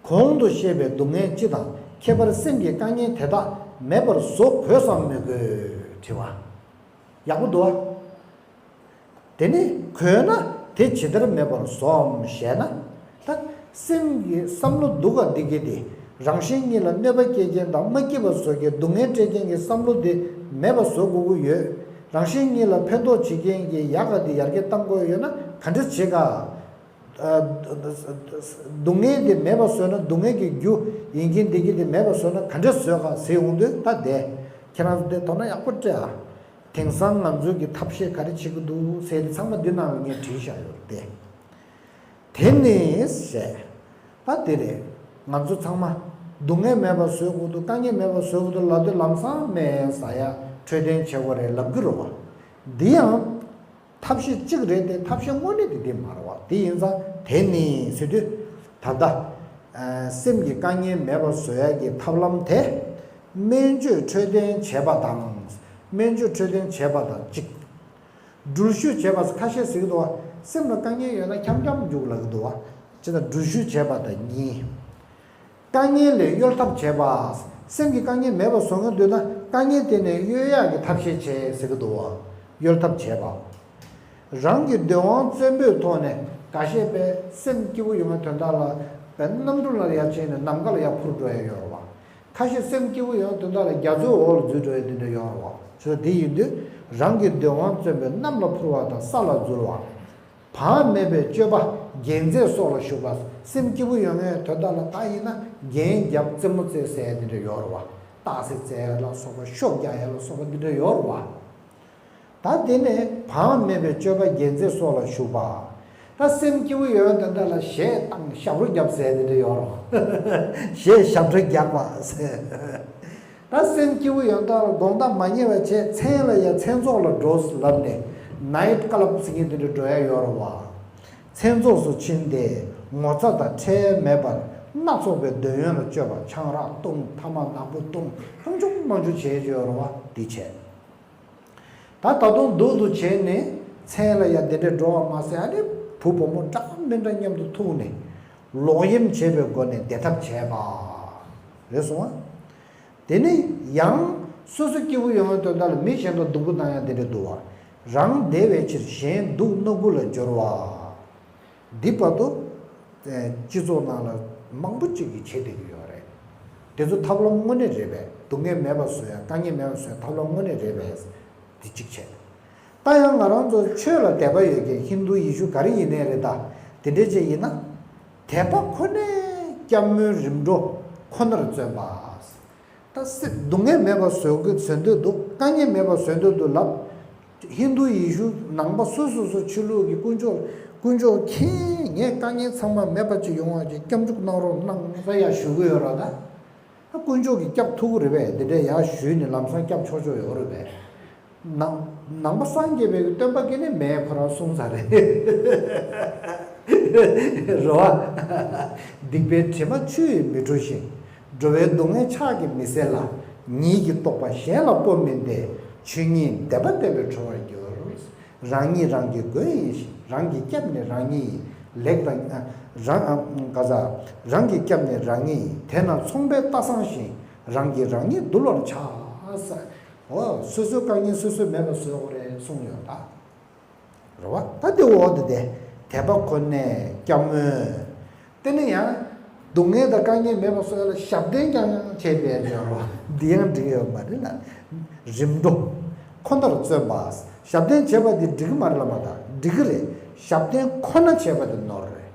གོང་དུ་བཤད་པའི་སྡུག་བསྔལ་སྤྱི་དང་ཁྱད་པར་སེམས་ཀྱི་དཀའ་ངལ་དེ་དག་མེད་པར་བཟོ་དགོས་སམ་མི་དགོས་དྲི་བ། ཡག་པོ་འདུག་བ། དེ་ནི་དགོས་ན་དེ་ཇི་ལྟར་མེད་པར་བཟོའམ་ཞེ་ན། ད་སེམས་ཀྱི་བསམ་བློ་སྡུག་ག་འདི་གི་དེ་རང་གཞན་གཉིས་ལ་གནོད་པ་སྐྱེལ་མཁན་དང་མ་སྐྱིད་པ་བཟོ་མཁན་སྡུག་བསྔལ་སྤྲད་མཁན་གྱི་བསམ་བློ་དེ་མེད་པ་བཟོ་དགོས་ཀྱི་ཡོད། རང་གཞན་གཉིས་ལ་ཕན་ཐོགས་བྱེད་མཁན་གྱི་ཡག་ག་དེ་ཡར་རྒྱས་གཏང་དགོས་ཡོད་ན་ག་འདྲ་བྱེད་ག་སྡུག་བསྔལ་དེ་མེད་པ་བཟོས་ན། སྡུག་བསྔལ་གྱི་རྒྱུ་ཡིན་གྱི་འདི་གི་དེ་མེད་པ་བཟོས་ན་ག་འདྲས་བཟོས་ག་ཟེར་ཡོང་དུས། ད་དེ་ཁྱེད་རང་ཚོ་དེ་དོ་སྣང་ཡག་པོ་སྤྲད་ཨ། དེང་སང་ང་ཚོའི་གི་ཐབས་ཤེས་ག་རེ་བྱེད་ཀྱི་འདུག་ཟེར་དེ་ཚང་མ་འདི་ནང་ལ་ངས་བྲིས་བཞག་ཡོད་རེད་དེ། དེ་ནི་ཞེས། ད་དེ་རེད། ང་ཚོ་ཚང་མ་སྡུག་བསྔལ་མེད་པ་བཟོ་དགོས་འདུག་དཀའ་ངལ་མེད་པ་བཟོ་དགོས་འདུག་ལབ་དུས་ལམ་སང་སྨན་ཟ་ཡ་འཕྲོད་བསྟེན་བྱེད་དགོས་རེད་ལབ་ཀྱི་རེད་བ། འདི་ཡང་ཐབས་ཤེས་གཅིག་རེད་དེ། ཐབས་ཤེས་དངོས་གནས་དེ་འདི་མ་རེད་བ། དེ་ཡིན་ཙང་དེ་ནི་ཟེར་དུས། ད་ལྟ་སེམས་ཀྱི་དཀའ་ངལ་མེད་པ་བཟོ་ཡ་གི་ཐབས་ལམ་དེ། སྨན་བཅོས་འཕྲོད་བསྟེན་བྱེད་པ་དང་། སྨན་བཅོས་འཕྲོད་བསྟེན་བྱེད་པ་དང་གཅིག་འགྲུལ་བཞུད་བྱེད་པ་ཁ་ཤས་ཟེར་གྱི་འདུག་བ། སེམས་ལ་དཀའ་ངལ་ཡོད་ན་འཁྱམ་འཁྱམ་རྒྱུགས་ལབ་ཀྱི་འདུག་བ། ཅེས་དང་འགྲུལ་བཞུད་བྱེད་པ་དང་གཉིས། དཀའ་ངལ་ལས་གཡོལ་ཐབས་བྱེད་པ། སེམས་ཀྱི་དཀའ་ངལ་མེད་པ་བཟོ་སྙིང་འདོད་ན་དཀའ་ངལ་དེ་ནས་གཡོལ་ཡག་གི་ཐབས་ཤེས་བྱེད་ཟེར་གྱི་འདུག་བ། གཡོལ་ཐབས་བྱེད་པ། རང་གི་འདོད་དབང་བཙན་པོའི་ཐོག་ནས་འགའ་ཤས་པས་སེམས་སྐྱིད་པོ་ཡོང་བའི་དོན་དག་ལ་པའི་གནམ་གྲུ་ལ་ཡར་ཕྱིན་ནས་ནམ་མཁའ་ལ་ཡར་འཕུར་འགྲོ་ཡ་ཡོད་རེད་བ། ཁ་ཤས་སེམས་སྐྱིད་པོ་ཡོང་དོན་དག་ལ་རྒྱ་མཚོའི་འོག་ལ་འཛུལ་འགྲོ་ཡ་དེ་འདྲ་ཡོད་རེད་བ། བྱས་ཙང་དེ་ཡིན་དུས་རང་གི་འདོད་དབང་བཙན་པོས་གནམ་ལ་འཕུར་བ་དང་ས་ལ་འཛུལ་བ། བག་མེད་པའི་སྤྱོད་པ་རྒྱལ་མཚན་སོགས་ལ་ཞུགས་པ། སེམས་སྐྱིད་པོ་ཡོང་ཡའི་དོན་དག་ལ་ད་ཡིན་ན་རྒྱན་རྒྱབ་རྩེད་མོ་རྩེ་ཟེར་ཡ་དེ་འདྲ་ཡོད་རེད་བ། སྟག་གཟིག་རྩེ་ཡ་ལ་སོགས་པ་ཤོ་རྒྱག་ཡ་ལ་སོགས་པ་འདི་འདྲ་ཡོད་རེད་བ། ད་དེ་ནས་བག་མེད་པའི་སྤྱོད་པ་རྒྱལ་མཚན་སོགས་ལ་ཞུགས་པ། ད་སེམས་སྐྱིད་པོ་ཡོད་དོན་དག་ལ་གཞས་བཏང་ཞབས་བྲོ་རྒྱབ་ཟེར་དེ་འདྲ་ཡོད་རེད། གཞས་ཞབས་བྲོ་རྒྱག་པ་ཟེར། ད་སེམས་སྐྱིད་པོ་ཡོད་དོན་དག་ལ་དགོང་དག་མ་ཉལ་བ་བྱས་མཚན་ལ་ཡ་མཚན་ཚོགས་ལ་འགྲོ་ལབ་ནས་ནའིཊ་ཀ་ལབ་ཟེར་མཁན་དེ་འདྲ་འགྲོ་ཡ་ཡོད་རེད་བ། མཚན་ཚོགས་སུ་ཕྱིན་ཏེ་ངོ་ཚ་དང་ཁྲེལ་མེད་པར་སྣ་ཚོགས་པའི་འདོད་ཡོན་ལ་སྤྱོད་པ། ཆང་རག་བཏུང་ཐ་མག་ནག་པོ་བཏུང་ཧམ་ཆུང་མང་ཆུང་བྱེད་ཀྱི་ཡོད་རེད་བ། འདི་བྱས། ད་ད་དུང་སྡུག་ཏུ་བྱས་ནས་མཚན་ལ་ཡ་འདི་འདྲས་འགྲོ་བ་མ་ཟད་ཨ་ནི་བུ་བུ་མོ་འདྲ་མི་འདྲ་མཉམ་དུ་ཐུག་ནས་ལོག་གཡེམ་བྱེད་པའི་སྒོ་ནས་བདེ་ཐབས་བྱས་པ་རེད་སོང་ང་། དེ་ནས་ཡང་སོ་སོ་སྐྱིད་པོ་ཡོང་བའི་དོན་དག་ལ་མི་གཞན་དག་སྡུག་པོ་བཏང་ཡ་འདི་འདྲས་འདུག་བ། རང་བདེ་བའི་ཕྱིར་གཞན་སྡུག་བསྔལ་ཀུན་ལ་སྦྱོར་བ། འདི་བར་དུ་སྤྱི་ཚོགས་ནང་ལ་མང་པོ་ཅིག་གིས་བྱེད་བསྡད་ཀྱི་ཡོད་རེད། དེ་ཚོ་ཐབས་ལམ་དངོས་གནས་རེད་པས། སྡུག་བསྔལ་མེད་པ་བཟོ་ཡ་དཀའ་ངལ་མེད་པ་བཟོ་ཡ་ཐབས་ལམ་དངོས་གནས་རེད་པས། འདི་གཅིག་བྱས། ད་ཡང་ང་རང་ཚོ་ཆོས་ལ་དད་པ་ཡོད་མཁན་ཧིན་དུ་ཡེ་ཤུ་ག་རེ་ཡིན་ནའི་རེད་ད། དེ་འདྲས་ཅིག་ཡིན་ན། དད་པ་ཁོ་ནས་སྐྱབས་སྨོན་རིམ་གྲོ་ཁོ་ནར་བརྩོན་པ། ད་སེམས་སྡུག་བསྔལ་མེད་པ་བཟོ་དགོས་བཟོ་འདོད་འདུག་དཀའ་ངལ་མེད་པ་བཟོ་འདོད་འདུག་ལབ། ཧིན་དུ་ཡེ་ཤུ་ནང་པ་སོ་སོ་སོ་ཆོས་ལུགས་ཀྱི་དཀོན་མཆོག་དཀོན་མཆོག་མཁྱེན། ངས་དཀའ་ངལ་ཚང་མ་མེད་པ་ཅིག་ཡོང་བ་ཅིག་སྐྱབས་འཇུག་གནང་རོགས་གནང་ཟེར་ཡ་ཞུ་གི་ཡོད་ར་ད། ད་དཀོན་མཆོག་གིས་སྐྱབས་ཐུབ་ཀྱི་རེད་པས། དེ་འདྲས་ཡར་ཞུས་ནས་ལམ་སང་སྐྱབས་ཆོག་ཆོག་ཡོད་རེད་པས། ནང་ནང་པ་སངས་རྒྱས་པའི་སྟོན་པ་གིས་ནི་མེད་ཁོ་རང་གསུངས་ཚར་རེད། རེད་བ། སྡིག་པའི་དྲི་མ་ཆུ་ཡིས་མི་འཁྲུ་ཞིང་། འགྲོ་བའི་སྡུག་བསྔལ་ཕྱག་གིས་མི་སེལ་ལ། ཉིད་ཀྱི་རྟོགས་པ་གཞན་ལ་སྤོ་མིན་ཏེ། ཆོས་ཉིད་བདེན་པ་བསྟན་པས་གྲོལ་བར་འགྱུར། རང་ཉིད་རང་གི་མགོན་ཡིན་ཞིང་། རང་གི་སྐྱབས་ནི་རང་ཉིད་ཡིན། ལེགས་དང་རང་ག་ས། རང་གི་སྐྱབས་ནི་རང་ཉིད་ཡིན། དེས་ན་ཚོང་པས་རྟ་སྲང་བཞིན། རང་གིས་རང་ཉིད་འདུལ་བར་བྱ། ས། འོ་སོ་སོའི་དཀའ་ངལ་སོ་སོས་མེད་པ་བཟོ་དགོས་རེད་གསུངས་ཡོད་ད། རེད་བ། ད་དེ་འོག་ཏུ་དེ་དད་པ་ཁོ་ནས་སྐྱབས་སྨོན། དེ་ནས་ཡང་སྡུག་བསྔལ་དང་དཀའ་ངལ་མེད་པ་བཟོ་ཡ་ལ་ཞབས་བརྟན་རྐྱང་རྐྱང་བྱས་པའི་སྦྱོར་བ་འདི་ཡང་འགྲིག་ཡོད་མ་རེད་ལ། རིམ་གྲོ་ཁོ་ནར་བརྩོན་པ། ཞབས་བརྟན་བྱས་པ་འདི་འགྲིག་གི་མ་རེད་ལ། མ་ད་འགྲིག་གི་རེད། ཞབས་བརྟན་ཁོ་ན་བྱས་པ་དེ་ནོར་རེད།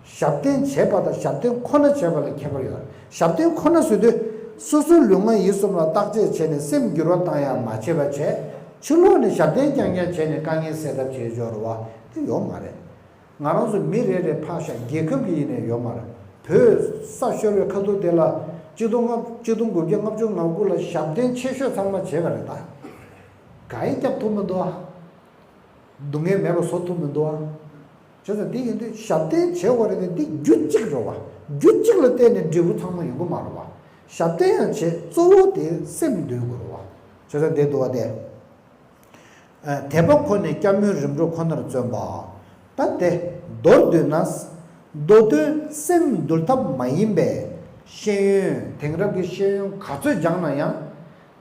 ཞབས་བརྟན་བྱས་པ་དང་ཞབས་བརྟན་ཁོ་ན་བྱས་པ་ལ་ཁྱད་པར་ཡོད། ཞབས་བརྟན་ཁོ་ན་ཟེར་དུས་སོ་སོའི་ལུས་ངག་ཡིད་གསུམ་ལ་བརྟག་དཔྱད་བྱས་ནས་སེམས་འགྱུར་བ་བཏང་ཡ་མ་བྱས་པ་བྱས། ཕྱི་ལོགས་ནས་ཞབས་བརྟན་རྐྱང་རྐྱང་བྱས་ནས་དཀའ་ངལ་སེལ་ཐབས་བྱེད་སྦྱོར་བ་དེ་ཡོད་མ་རེད། ང་རང་ཚོ་མི་རེ་རེ་ཕར་བཞག་རྒྱལ་ཁབ་ཀྱི་ཡིན་ནའི་ཡོད་མ་རེད། བོད་ས་ཤོར་བའི་ཁ་ཐུག་དེ་ལ་གཅིག་སྟོང་ལྔ་གཅིག་སྟོང་དགུ་བརྒྱ་ལྔ་བཅུ་ང་དགུ་ལ་ཞབས་བརྟན་ཆེ་ཤོས་ཚང་མ་བྱས་པ་རེད་ད། ག་ཡེ་སྐྱབས་ཐུབ་མི་འདུག་ཨ། སྡུག་བསྔལ་མེད་པ་བཟོ་ཐུབ་མི་འདུག་ཨ། བྱས་ཙང་འདི་ཡིན་དུས་ཞབས་བརྟན་བྱེད་དགོས་རེད་དེ། འདི་རྒྱུ་གཅིག་རེད་བ། རྒྱུ་གཅིག་ལ་བརྟེན་ནས་འབྲས་བུ་ཚང་མ་ཡོང་གི་མ་རེད་བ། ཞབས་བརྟན་ཡང་བྱེད། གཙོ་བོ་དེ་སེམས་འདུལ་དགོས་རེད་བ། བྱས་ཙང་འདི་འདུག་བ་དེ། དད་པ་ཁོ་ནས་སྐྱབས་སྨོན་རིམ་གྲོ་ཁོ་ནར་བརྩོན་པ། ད་དེ་མདོར་བསྡུས་ན། མདོ་དོན་སེམས་འདུལ་ཐབས་མ་ཡིན་པའི་ཤེས་ཡོན། དེང་རབས་ཀྱི་ཤེས་ཡོན་ག་ཚོད་སྦྱངས་ན་ཡང་།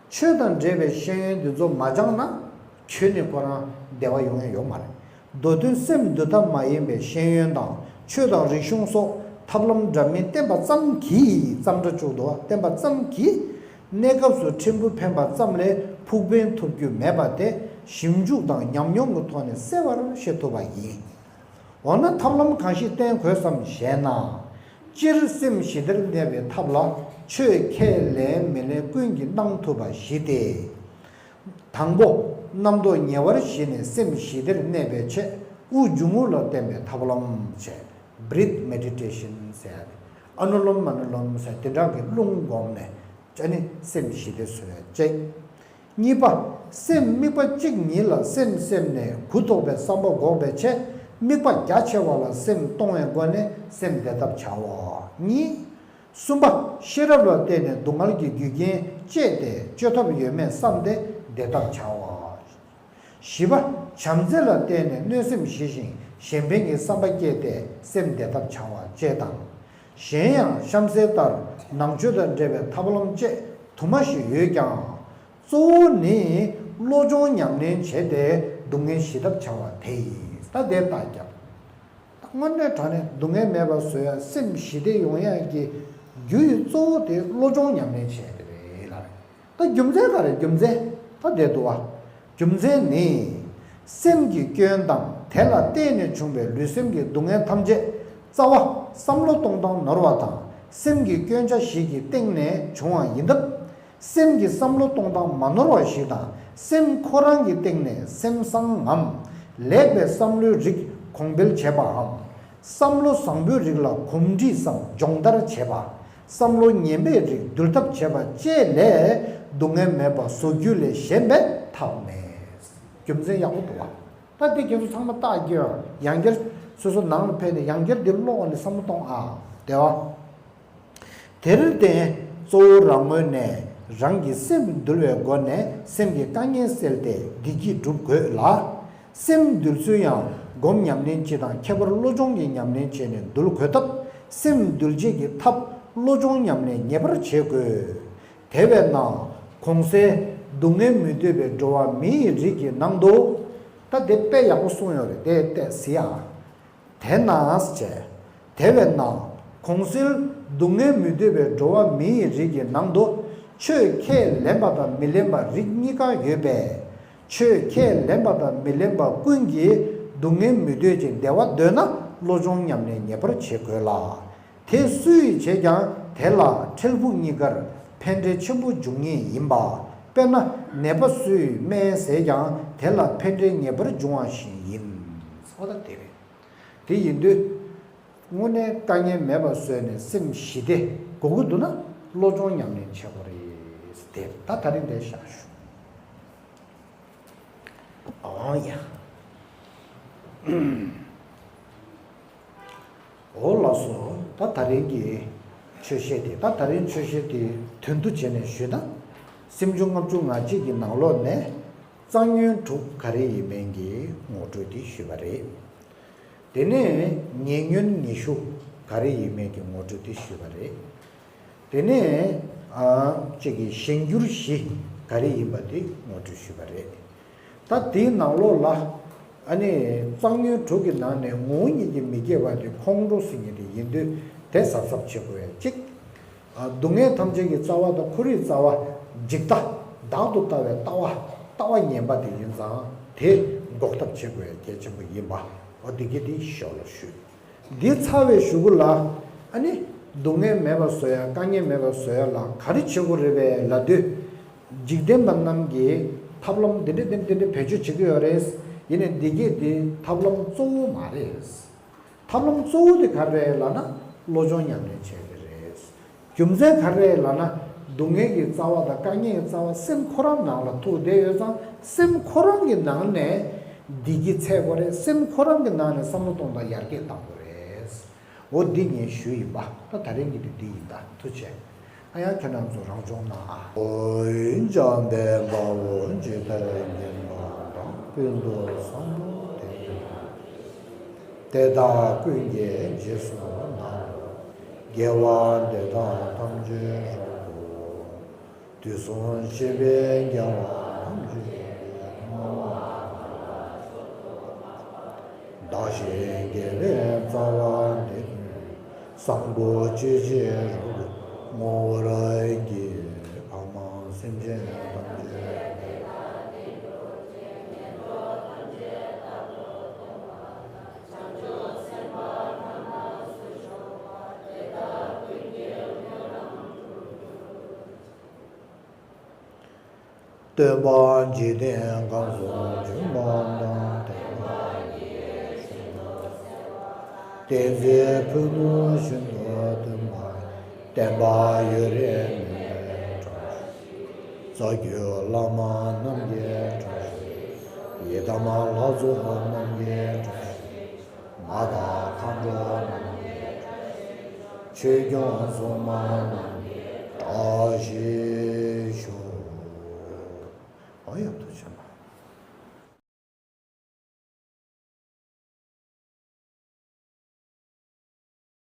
ཆོས་དང་འབྲེལ་བའི་ཤེས་ཡོན་འདི་ཚོ་མ་སྦྱངས་ན་ཁྱོན་ནས་ཁོ་རང་བདེ་བ་ཡོང་ཡ་ཡོད་མ་རེད། མདོ་དོན་སེམས་འདུལ་ཐབས་མ་ཡིན་པའི་ཤེས་ཡོན་དང་ཆོས་དང་རིག་གཞུང་སོགས་ཐབས་ལམ་འདྲ་མིན་བསྟེན་པ་ཙམ་གྱིས། ཙམ་སྒྲ་བཅུག་འདུག་བ། བསྟེན་པ་ཙམ་གྱིས་གནས་སྐབས་སུ་ཕྲན་བུ་ཕན་པ་ཙམ་ལས་ཕུགས་ཕན་ཐོབ་རྒྱུ་མེད་པ་དེ་ཞིབ་འཇུག་དང་ཉམས་མྱོང་གི་ཐོག་ནས་གསལ་བར་ཤེས་ཐུབ་པ་ཡིན། འོ་ན་ཐབས་ལམ་གང་ཞིག་བསྟེན་དགོས་སམ་ཞེ་ན། སྤྱིར་སེམས་ཞི་བདེར་གནས་པའི་ཐབས་ལ་ཆོས་ཁས་ལེན་མི་ལེན་ཀུན་གྱིས་གནང་ཐུབ་པ་བཞི་སྟེ། དང་པོ། རྣམ་རྟོག་ཉེ་བར་ཞི་ནས་སེམས་ཞི་བདེར་གནས་པའི་ཆེད་དབུགས་འབྱུང་རྔུབ་ལ་བརྟེན་པའི་ཐབས་ལམ་བྱས། Breath meditation ཟེར་ཡ་རེད། ཨ་ནུ་ལོམ་མ་ནུ་ལོམ་ཟེར་དེ་འདྲ་གི་རླུང་བསྒོམས་ནས་ཨ་ནི་སེམས་ཞི་བདེ་བཟོ་ཡ་གཅིག་གཉིས་པ། སེམས་དམིགས་པ་གཅིག་ཉིད་ལ་སེམས་སེམས་ནས་གུ་དོག་པའི་བསམ་པ་འགོག་པའི་ཆེད་དམིགས་པ་རྒྱ་ཆེ་བ་ལ་སེམས་གཏོང་བའི་སྒོ་ནས་སེམས་བདེ་ཐབས་བྱའོ། གཉིས། གསུམ་པ། ཤེས་རབ་ལ་བརྟེན་ནས་སྡུག་བསྔལ་གྱི་རྒྱུ་རྐྱེན་བཅད་དེ་གཅོད་ཐབས་ཡོད་མེད་བསམ་སྟེ་བདེ་ཐབས་བྱའོ། བཞི་པ། བྱམས་བརྩེ་ལ་བརྟེན་ནས་གནོད་སེམས་ཞི་ཞིང་གཞན་ཕན་གྱི་བསམ་པ་སྐྱེས་ཏེ་སེམས་བདེ་ཐབས་བྱ་བ་བཅས་དང་། གཞན་ཡང་གཤམ་གསལ་ལྟར་ནང་ཆོས་དང་འབྲེལ་བའི་ཐབས་ལམ་བཅས་དུ་མ་ཞིག་ཡོད་ཀྱང་། གཙོ་བོ་ནི་བློ་སྦྱོང་ཉམས་ལེན་བྱས་ཏེ་སྡུག་བསྔལ་ཞི་ཐབས་བྱ་བ་དེ་ཡིན། ད་དེ་ལྟ་ཀྱང་། དངོས་གནས་དྲང་གནས་སྡུག་བསྔལ་མེད་པ་བཟོ་ཡ་སེམས་ཞི་བདེ་ཡོང་ཡ་གི་རྒྱུ་ཡི་གཙོ་བོ་དེ་བློ་སྦྱོང་ཉམས་ལེན་བྱས་ཏེ་རེད་ལ། ད་རྒྱུ་མཚན་ག་རེ་རྒྱུ་མཚན་ད་དེ་འདུག་བ། རྒྱུ་མཚན་ནི། སེམས་ཀྱི་སྐྱོན་དང་དེ་ལ་བརྟེན་ནས་བྱུང་བའི་ལུས་སེམས་ཀྱི་སྡུག་བསྔལ་ཐམས་ཅད་རྩ་བ་བསམ་བློ་གཏོང་སྟངས་ནོར་བ་དང་སེམས་ཀྱི་སྐྱོན་ཆ་ཞིག་གི་སྟེང་ནས་བྱུང་བ་ཡིན་སྟབས། སེམས་ཀྱི་བསམ་བློ་གཏོང་སྟངས་མ་ནོར་བ་ཞིག་དང་སེམས་ཁོ་རང་གི་སྟེང་ནས་སེམས་བཟང་ངམ་ལེགས་པའི་བསམ་བློའི་རིགས་གོང་འཕེལ་བྱེད་པའམ། བསམ་བློ་བཟང་པོའི་རིགས་ལ་གོམས་འདྲིས་སམ་སྦྱོང་བརྡར་བྱེད་པ། བསམ་བློ་ངན་པའི་རིགས་འདུལ་ཐབས་བྱེད་པ་བཅས་ལས་སྡུག་བསྔལ་མེད་པ་བཟོ་རྒྱུ་ལས་གཞན་པའི་ཐབས་མེད། རྒྱུ་མཚན་ཡག་པོ་འདུག་བ། ད་འདི་ཁྱེད་ཚོ་ཚང་མ་བརྟག་རྒྱུ་ཡང་བསྐྱར་སོ་སོ་ནང་ལ་ཕེབས་ནས་ཡང་བསྐྱར་འདི་ཀློག་ནས་བསམ་བློ་གཏོང་ཨ། དེ་བ། དེར་བརྟེན་གཙོ་བོ་རང་ངོས་ནས་རང་གི་སེམས་འདུལ་བའི་སྒོ་ནས་སེམས་ཀྱི་དཀའ་ངལ་སེལ་ཏེ་བདེ་སྐྱིད་སྒྲུབ་དགོས་ལ། སེམས་འདུལ་ཚུལ་ཡང་སྒོམ་ཉམས་ལེན་སྤྱི་དང་ཁྱད་པར་བློ་སྦྱོང་གི་ཉམས་ལེན་བྱས་ནས་འདུལ་དགོས་སྟབས་སེམས་འདུལ་བྱེད་ཀྱི་ཐབས་བློ་སྦྱོང་ཉམས་ལེན་ངེས་པར་བྱེད་དགོས། དེ་བས་ན་གོང་གསལ་སྡུག་བསྔལ་མི་འདོད་པའི་འགྲོ་བ་མིའི་རིགས་ཀྱི་ནང་དུ། ད་དེ་དཔེ་ཡག་པོ་གསུངས་ཡོད་རེད་དེ་བལྟས་ཟེར་ཡ། དེས་ན་ཟེར། དེ་བས་ན། གོང་གསལ་སྡུག་བསྔལ་མི་འདོད་པའི་འགྲོ་བ་མིའི་རིགས་ཀྱི་ནང་དུ་ཆོས་ཁས་ལེན་པ་དང་མི་ལེན་པ་རིགས་གཉིས་ཀ་ཡོད་པས། ཆོས་ཁས་ལེན་པ་དང་མི་ལེན་པ་ཀུན་གྱིས་སྡུག་བསྔལ་མི་འདོད་ཅིང་བདེ་བ་འདོད་ན་བློ་སྦྱོང་ཉམས་ལེན་ངེས་པར་བྱེད་དགོས་ལ། དེ་སུ་ཡིས་བྱས་ཀྱང་དེ་ལ་འཕྲལ་ཕུགས་གཉིས་ཀར་ཕན་འབྲས་ཆེན་པོ་འབྱུང་ངེས་ཡིན་པ། དཔེར་ན་ནད་པ་སུ་ཡིས་སྨན་ཟས་ཀྱང་དེ་ལ་ཕན་འབྲས་ངེས་པར་འབྱུང་བ་བཞིན་ཡིན། ཨོ་ད་དེ་རེད། དེ་ཡིན་དུས། དངོས་གནས་དཀའ་ངལ་མེད་པ་བཟོས་ནས་སེམས་ཞི་བདེ་དགོས་ཀྱི་འདུག་ན་བློ་སྦྱོང་ཉམས་ལེན་བྱེད་དགོས་རེད། དེ་ད་ད་རིང་འདིར་བཞག་ཞུ། ཨང་ཡ། འོ་ལགས་སོ། ད་ད་རིང་གི་ཆོས་བཤད་དེ་ད་ད་རིང་ཆོས་བཤད་དེ་དོན་དུ་བྱས་ནས་ཞུས་ན། སེམས་བྱུང་ལྔ་བཅུ་ང་གཅིག་གི་ནང་ལོགས་ནས་རྩ་ཉོན་དྲུག་ག་རེ་ཡིན་མིན་གྱི་ངོ་སྤྲོད་དེ་ཞུས་པ་རེད། དེ་ནས་ཉེ་ཉོན་ཉི་ཤུ་ག་རེ་ཡིན་མིན་གྱི་ངོ་སྤྲོད་དེ་ཞུས་པ་རེད། དེ་ནས་ཨ་གཅིག་གི་གཞན་འགྱུར་བཞི་ག་རེ་ཡིན་པ་དེ་ངོ་སྤྲོད་ཞུས་པ་རེད། ད་དེའི་ནང་ལོགས་ལ་ཨ་ནི་རྩ་ཉོན་དྲུག་གི་ནང་ནས་ངོ་བོ་ཉིད་ཀྱིས་མི་སྐྱེ་བ་དེ་ཁོང་ཁྲོ་ཟེར་མཁན་དེ་ཡིན་དུས་དེ་གཟབ་གཟབ་བྱེད་དགོས་ཡ་གཅིག་སྡུག་བསྔལ་ཐམས་ཅད་ཀྱི་རྩ་བ་དང་ཁོར་ཡུག་རྩ་བ་འཇིག་ལྟ་བདག་ཏུ་ལྟ་བའི་ལྟ་བ་ལྟ་བ་ངན་པ་དེ་ཡིན་ཙང་དེ་འགོག་ཐབས་བྱེད་དགོས་ཡ་གལ་ཆེན་པོ་ཡིན་པ་འོ་འདི་གི་དེ་ཞོར་ལ་ཞུས། འདི་ཚར་བའི་གཞུག་གུ་ལ་ཨ་ནི་སྡུག་བསྔལ་མེད་པ་བཟོ་ཡ་དཀའ་ངལ་མེད་པ་བཟོ་ཡ་ལ་ག་རེ་བྱེད་དགོས་རེད་པས་ལབ་དུས། འཇིག་རྟེན་པ་རྣམས་ཀྱིས་ཐབས་ལམ་འདི་འདྲ་འདི་འདྲ་འདི་འདྲ་བེད་སྤྱོད་བྱེད་ཀྱི་ཡོད་རེད། ཡིན་ནའི་འདི་གས་འདི་ཐབས་ལམ་གཙོ་བོ་མ་རེད། ཐབས་ལམ་གཙོ་བོ་དེ་ག་རེ་རེད་ལབ་ན་བློ་སྦྱོང་ཉམས་ལེན་བྱས་ཏེ་རེད། རྒྱུ་མཚན་ག་རེ་རེད་ལབ་ན་སྡུག་བསྔལ་གྱི་རྩ་བ་དང་དཀའ་ངལ་གྱི་རྩ་བ་སེམས་ཁོ་རང་ནང་ལ་ཐུག་བསྡད་ཡོད་ཙང་སེམས་ཁོ་རང་གི་ནང་ནས་བདེ་སྐྱིད་འཚོལ་དགོས་རེད། སེམས་ཁོ་རང་གི་ནང་ནས་བསམ་བློ་གཏོང་སྟངས་ཡར་རྒྱས་གཏང་དགོས་རེད། འོ་འདི་ངས་ཞུས་ཡིན་པ། ད་ད་རིང་གི་འདི་འདི་ཡིན་ད། ཐུགས་རྗེ་ཆེ། ཨ་ཡང་ཁྱེད་རང་ཚོ་རང་སྦྱོང་གནང་ཨ། ཨོ་ཡིན་འཇམ་དཔལ་དཔའ་བོས་ཇི་ལྟར་མཁྱེན་པ་དང་། ཀུན་ཏུ་བཟང་པོ་དེ་ཡི་དེ་དག་ཀུན་གྱི་རྗེས་སུ་བསྔོ། དགེ་བ་འདི་དག་ཐམས་ཅད་རབ་ཏུ། དུས་གསུམ་གཤེགས་པའི་རྒྱལ་བ་ཐམས་ཅད་ཀྱིས། བདག་གཞན་དགེ་བའི་རྩ་བ་འདི། བཟང་པོ་སྤྱོད་ཕྱིར་རབ་ཏུ་བསྔོ་བར་བགྱི། ཕ་མ་སེམས་ཅན་ཐམས་ཅད། སྟོན་པ་འཇིག་རྟེན་གང་སུ་བྱོན་པ་དང་། བསྟན་པ་ཡུན་རིང་བཞུགས་གསོལ་བ། བསྟན་འཛིན་ཕུ་ནུ་ཤིན་ཏུ་སྟོན་པ། བསྟན་པ་ཡུན་རིང་གནས་པའི་བཀྲ་ཤིས། རྩ་བརྒྱུད་བླ་མ་རྣམས་ཀྱི་བཀྲ་ཤིས། ཡི་དམ་ལྷ་ཚོགས་རྣམས་ཀྱི་བཀྲ་ཤིས། མ་དང་མཁའ་འགྲོ་རྣམས་ཀྱི་བཀྲ་ཤིས། ཆོས་སྐྱོང་སྲུང་མ་རྣམས་ཀྱི་བཀྲ་ཤིས་ཤོག། ཨ་ཡ།